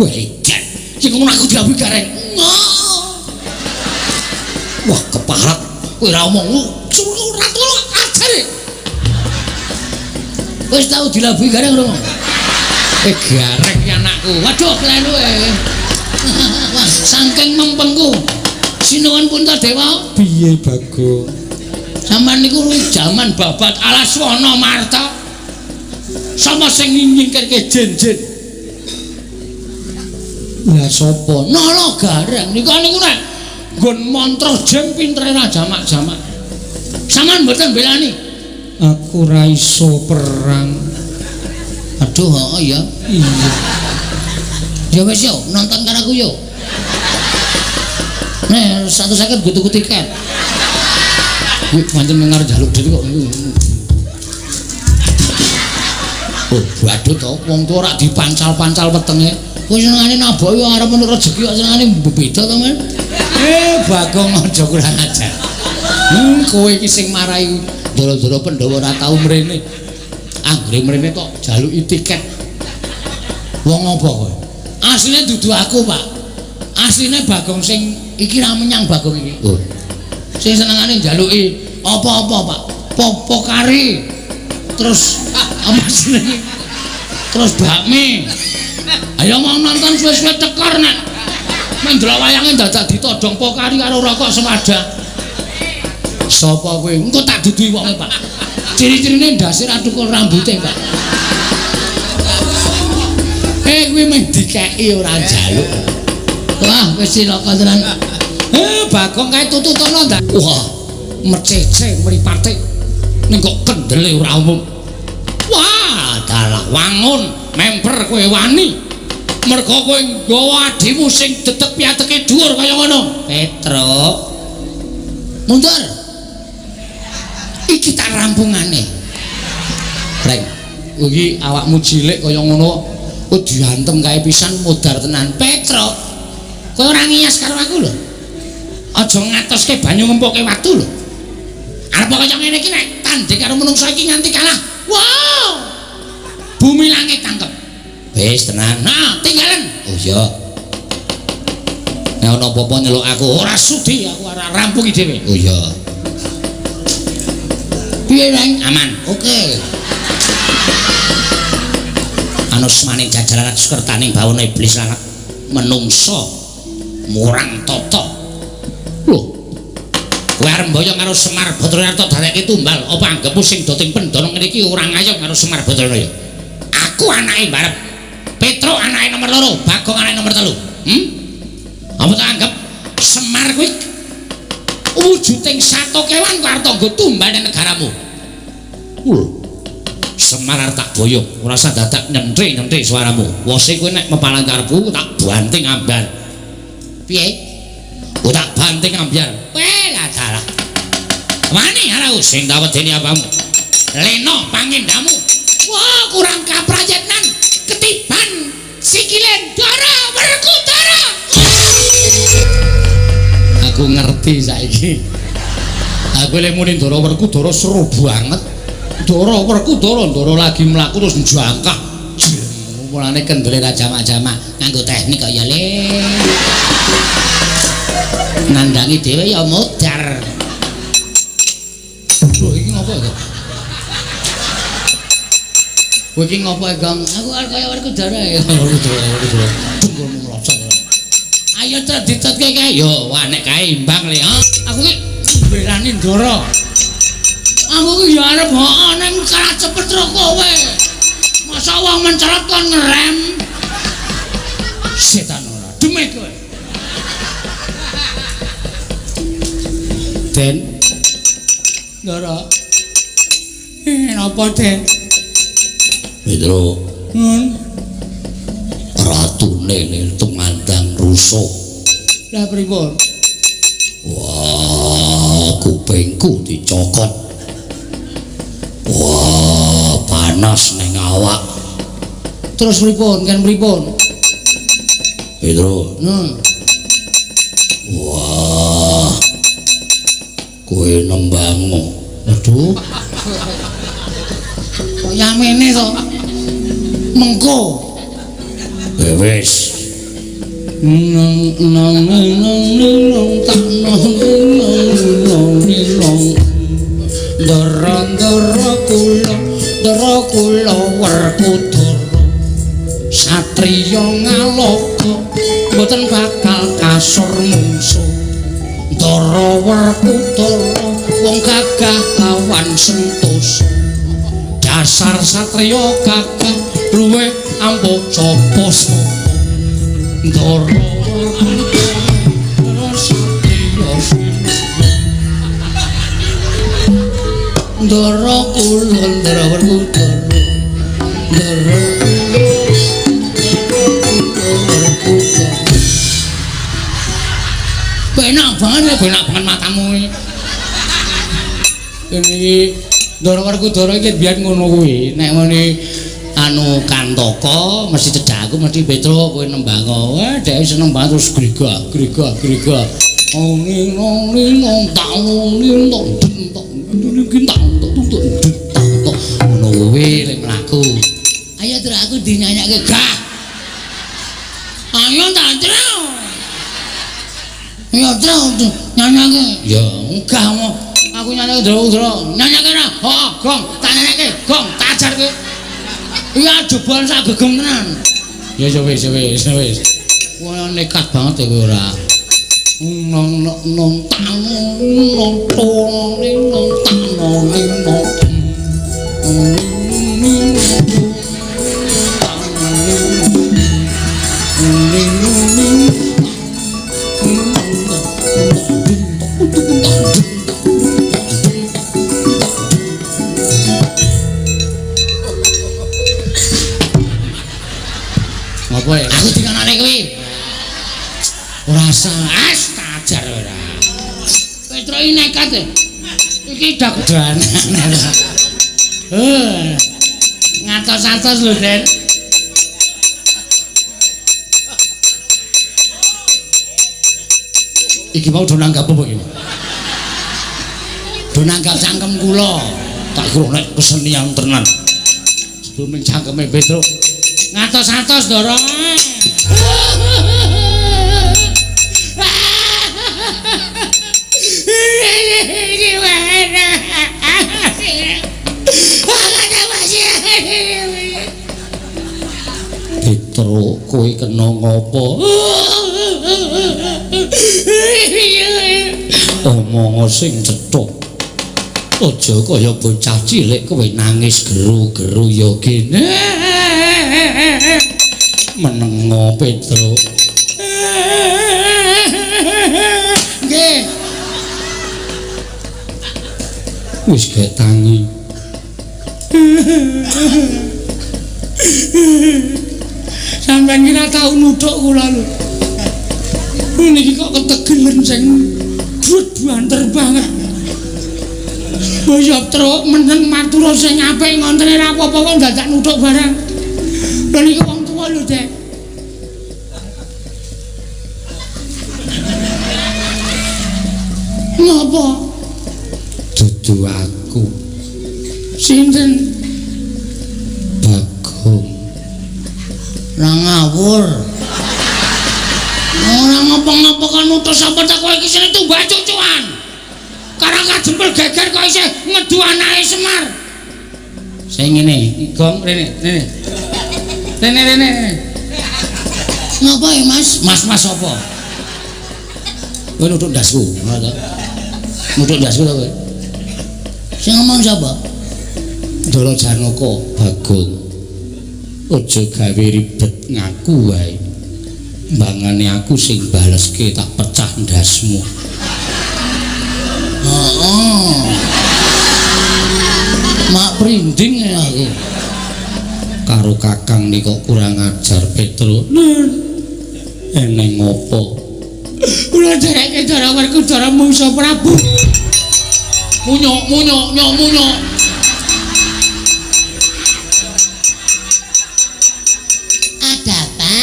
Wah, edan. Iki ngono aku dilabuhi Gareng. Wah, keparat. Kowe ora omong ora turu ajare. Wis tau dilabuhi Gareng ora? Gareng ki anakku. Waduh, klelu e. Wah, saking mempengku. Sinuwun Puntadewa. Piye, Bagong? Sampeyan niku jaman babat Alaswana Marta. Sapa sing nyingkirke jin-jin? Lah sapa? Nala Gareng. Niku niku nek nggon mantra jeng pintere ra jamak-jamak. Sampeyan mboten belani? Aku ra iso perang. Aduh, heeh ya. Iya. Ya wis yo, nonton karo aku yo. Nek 150 nggo tuku tiket. Kuwi pancen mung arep njaluk dhuwit kok. Oh, waduh to, wong tuwa ora dipancal-pancal wetenge. Kuwi senengane naboki arep menurut rezeki kok senengane beda to, Men. Bagong aja kurang ajar. Kowe iki sing marai ndara-ndara Pandhawa ora tau mrene. Anggere mrene tok jaluki tiket. Wong apa kowe? Asline dudu aku, Pak. Asline Bagong sing iki ra menyang Bagong iki. Oh. Sing senengane njaluki apa-apa, Pak. Popo kari. Terus apa jenenge? Terus bakmi. Ayo mau nonton suwe-suwe tekor nek. Men ndelok wayange dadak ditodong pokari karo rokok semadah. Sapa kowe? Engko tak duduhi wonge, Pak. Ciri-cirine ndase ra tukul rambute, Pak. Kuwi mung dikeki ora njaluk. Wah, wis cilaka tenan. Bagong kae tututono ndak. Wah, mecece mripate. Ning kok kendele ora umum. Wah, dalah wangun memper kowe wani. Mergo kowe nggawa adimu sing dedeg piateke dhuwur kaya ngono. Petruk. Mundur. Iki tak rampungane. Reng, iki awakmu cilik kaya ngono. Oh, diantem kae pisan modar tenan. Petruk, kowe ora ngiyas karo aku lho. Aja ngatoske banyu ngempoke watu lho. Arep kaya ngene iki nek tanding karo menungsa iki nganti kalah. Wow. Bumi langit tangkep. Wis tenang. Nah, tinggalen. Oh iya. Nek ana apa-apa nyeluk aku, ora sudi aku ora rampungi dhewe. Oh iya. Piye, Reng? Aman. Oke. Anusmaning jajaran sekertaning bawana iblis lan menungsa murang tata. Lho. Kowe arep mboyong karo Semar Bathara dadeke tumbal, apa anggepmu sing doting pendana ngene iki ora ngayom karo Semar Bathara ya? Aku anake mbarep. Petruk anake nomor 2, Bagong anake nomor 3. Apa tak anggap Semar kuwi wujuding sato kewan kok arep nggo tumbal ning negaramu? Lho. Semar arep tak boyong, ora usah dadak nyenthik-nyenthik suaramu. Wose kowe nek mepalan karepku tak banting ambyar. Piye? Ku tak banting ambyar. Weh, lah dalah. Wani karo sing tak wedeni apamu? Leno pangendamu. Wah, kurang kaprayitnan ketiban sikile Ndara Werkudara. Aku ngerti saiki. Aku lek muni Ndara Werkudara seru banget. Ndara Werkudara, Ndara lagi mlaku terus njangkah. Mulane kendele ra jamak-jamak nganggo teknik kok ya le. Nandangi dhewe ya modar. Kowe iki ngopo, Gong? Aku arep kaya Werkudara ya. Werkudara, Werkudara. Dengkulmu mlocot. Ayo terus dicetke kae. Yo, wah nek kae imbang le, ha. Aku ki mbelani Ndara. Aku ki ya arep heeh ning kalah cepet karo kowe. Masa wong mencolot kon ngerem. Setan ora. Demit kowe. Den. Ndara. Napa, Den? Petro. Ratune tumandang rusuh. Lah pripun? Wah, kupingku dicokot. Wah, panas ning awak. Terus pripun? Kan pripun? Petro. Wah. Kowe nembango. Aduh. Kok yamene to? Mengko. Wis. Nang nang nang nang tak nang nang nang. Ndara ndara kula, ndara kula Werkudara. Satriya ngaloka mboten bakal kasur mungsuh. Ndara Werkudara wong gagah lawan sentosa. Dasar satriya gagah luwih ampuh sapa sapa. Ndara Werkudara satriya sinuwun. Ndara kula Ndara Werkudara. Ndara Werkudara. Penak banget ya, penak banget matamu iki. Ini Ndara Werkudara iki biyen ngono kuwi. Nek ngene anu Kantaka mesti cedhak aku mesti Petro kowe nembango. Wah, dhek seneng banget terus grigah grigah grigah. Ning nong ning nong tak ning nong tok ning tak tok tok tak tok ngono kuwi lek mlaku. Ayo terus aku dinyanyikke gah. Ayo tak terus. Ya terus nyanyikke. Ya enggak mo. Aku nyanyikke ndro-ndro. Nyanyikke ora? Heeh, gong, tak nyanyikke, gong, tak ajarke. Iya jebol sak gegem tenan. Ya ya wis wis wis. Wah nekat banget ya kowe ora. Nong nong nong tak nong tong nong tak nong nong. Apa ya? Aku dikanane kuwi. Ora as tajar ora. Petro iki nekat e. Iki dagdanan. Ngatos-atos lho, Den. Iki mau do nanggap apa iki? Do nanggap cangkem kula. Tak kira nek kesenian tenan. Sebelum cangkeme Petro. Ngatos-atos Ndara. Petro kowe kena ngopo? Omong sing cetha. Aja kaya bocah cilik kowe nangis geru-geru ya kene. Menengo Petro. Nggih. Wis gek tangi. Sampeyan ki ora tau nuthuk kula lho. Niki kok ketegelen sing dhuwit banter banget. Boyop truk meneng matur sing apik ngontene ora apa-apa kok dadak nuthuk barang. Lha niki wong tuwa lho, Dek. Ngopo? Dudu aku. Sinten? Bagong. Ora ngawur. Ora ngopo-ngopo kon nuthuk sapa ta kowe iki sing tumbak cucuan. Karang kajempel geger kok isih ngedu anake Semar. Sing ngene, gong rene, rene. Rene rene. Ngapa ya, Mas? Mas-mas apa? Kowe nuthuk ndasku, ngono to. Nuthuk ndasku to kowe. Sing ngomong sapa? Ndara Janaka, Bagong. Aja gawe ribet ngaku wae. Mbangane aku sing baleske tak pecah ndasmu. Heeh. Mak prinding aku. Karo kakang nika kurang ajar Petro. Eneng opo? Kula dhereke Ndara Werkudara mungsuh Prabu. Munyuk munyuk nyok munyuk. Ada apa?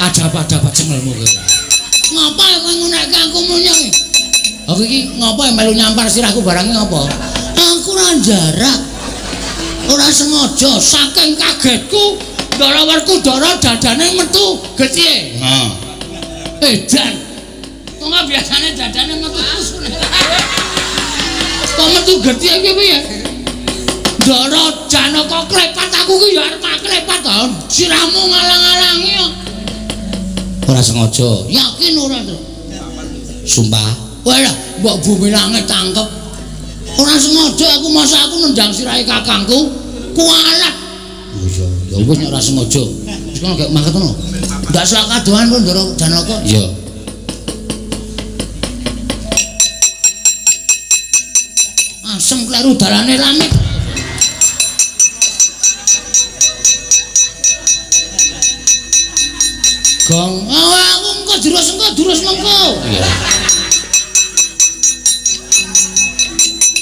Ada apa ada apa cengelmu kowe. Ngapa kowe ngunekke aku munyuk? Aku iki ngapa melu nyampar sirahku barang ngapa? Aku ora jarak. Ora sengaja saking kagetku Ndara Werkudara dadane metu getihe. Heeh. Edan. Kok biasane dadane metu pusune. Kok metu getihe iki piye? Ndara Janaka klepat aku ki ya arep klepat ta. Sirahmu ngalang-alangi kok. Ora sengaja. Yakin ora, Tru? Sumpah. Walah, mbok bumi langit tangkep. Ora sengaja aku masa aku nendang sirahe kakangku. Kualat. Oh iya, ya wis nek ora sengaja. Wis kono gek mangkat ngono. Ndak selak kadohan pun Ndara Janaka. Iya. Asem kleru dalane lamit. Gong, aku engko durus mengko. Iya.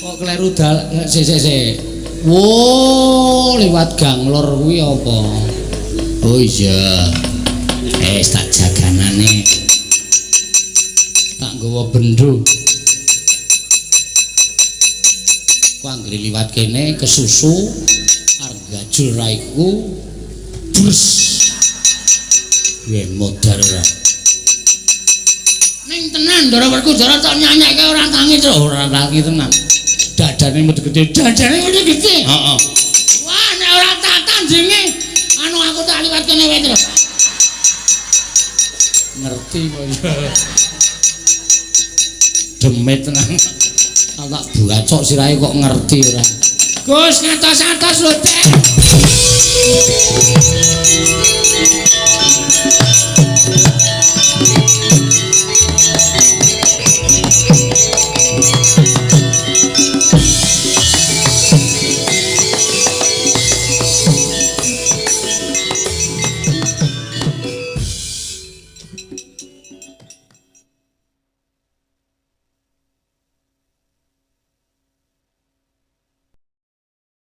Kok kleru dal sik sik sik. Wo, liwat gang lor kuwi apa? Oh iya. Tak jaganane. Tak nggawa bendho. Ku anggere liwat kene kesusu arep gajul raiku. Bres. Yen modar ora. Ning tenan Ndara Werkudara tok nyanyekke ora tangi, Tru. Ora tangi tenan. Dadane metu gedhe, dadane metu gedhe. Heeh. Wah, nek ora tak tandingi, anu aku tak liwat kene wae, Tru. Ngerti kok ya. Demit tenan. Tak bacok sirahe kok ngerti ora. Gus ngatos-atos lho, Dek.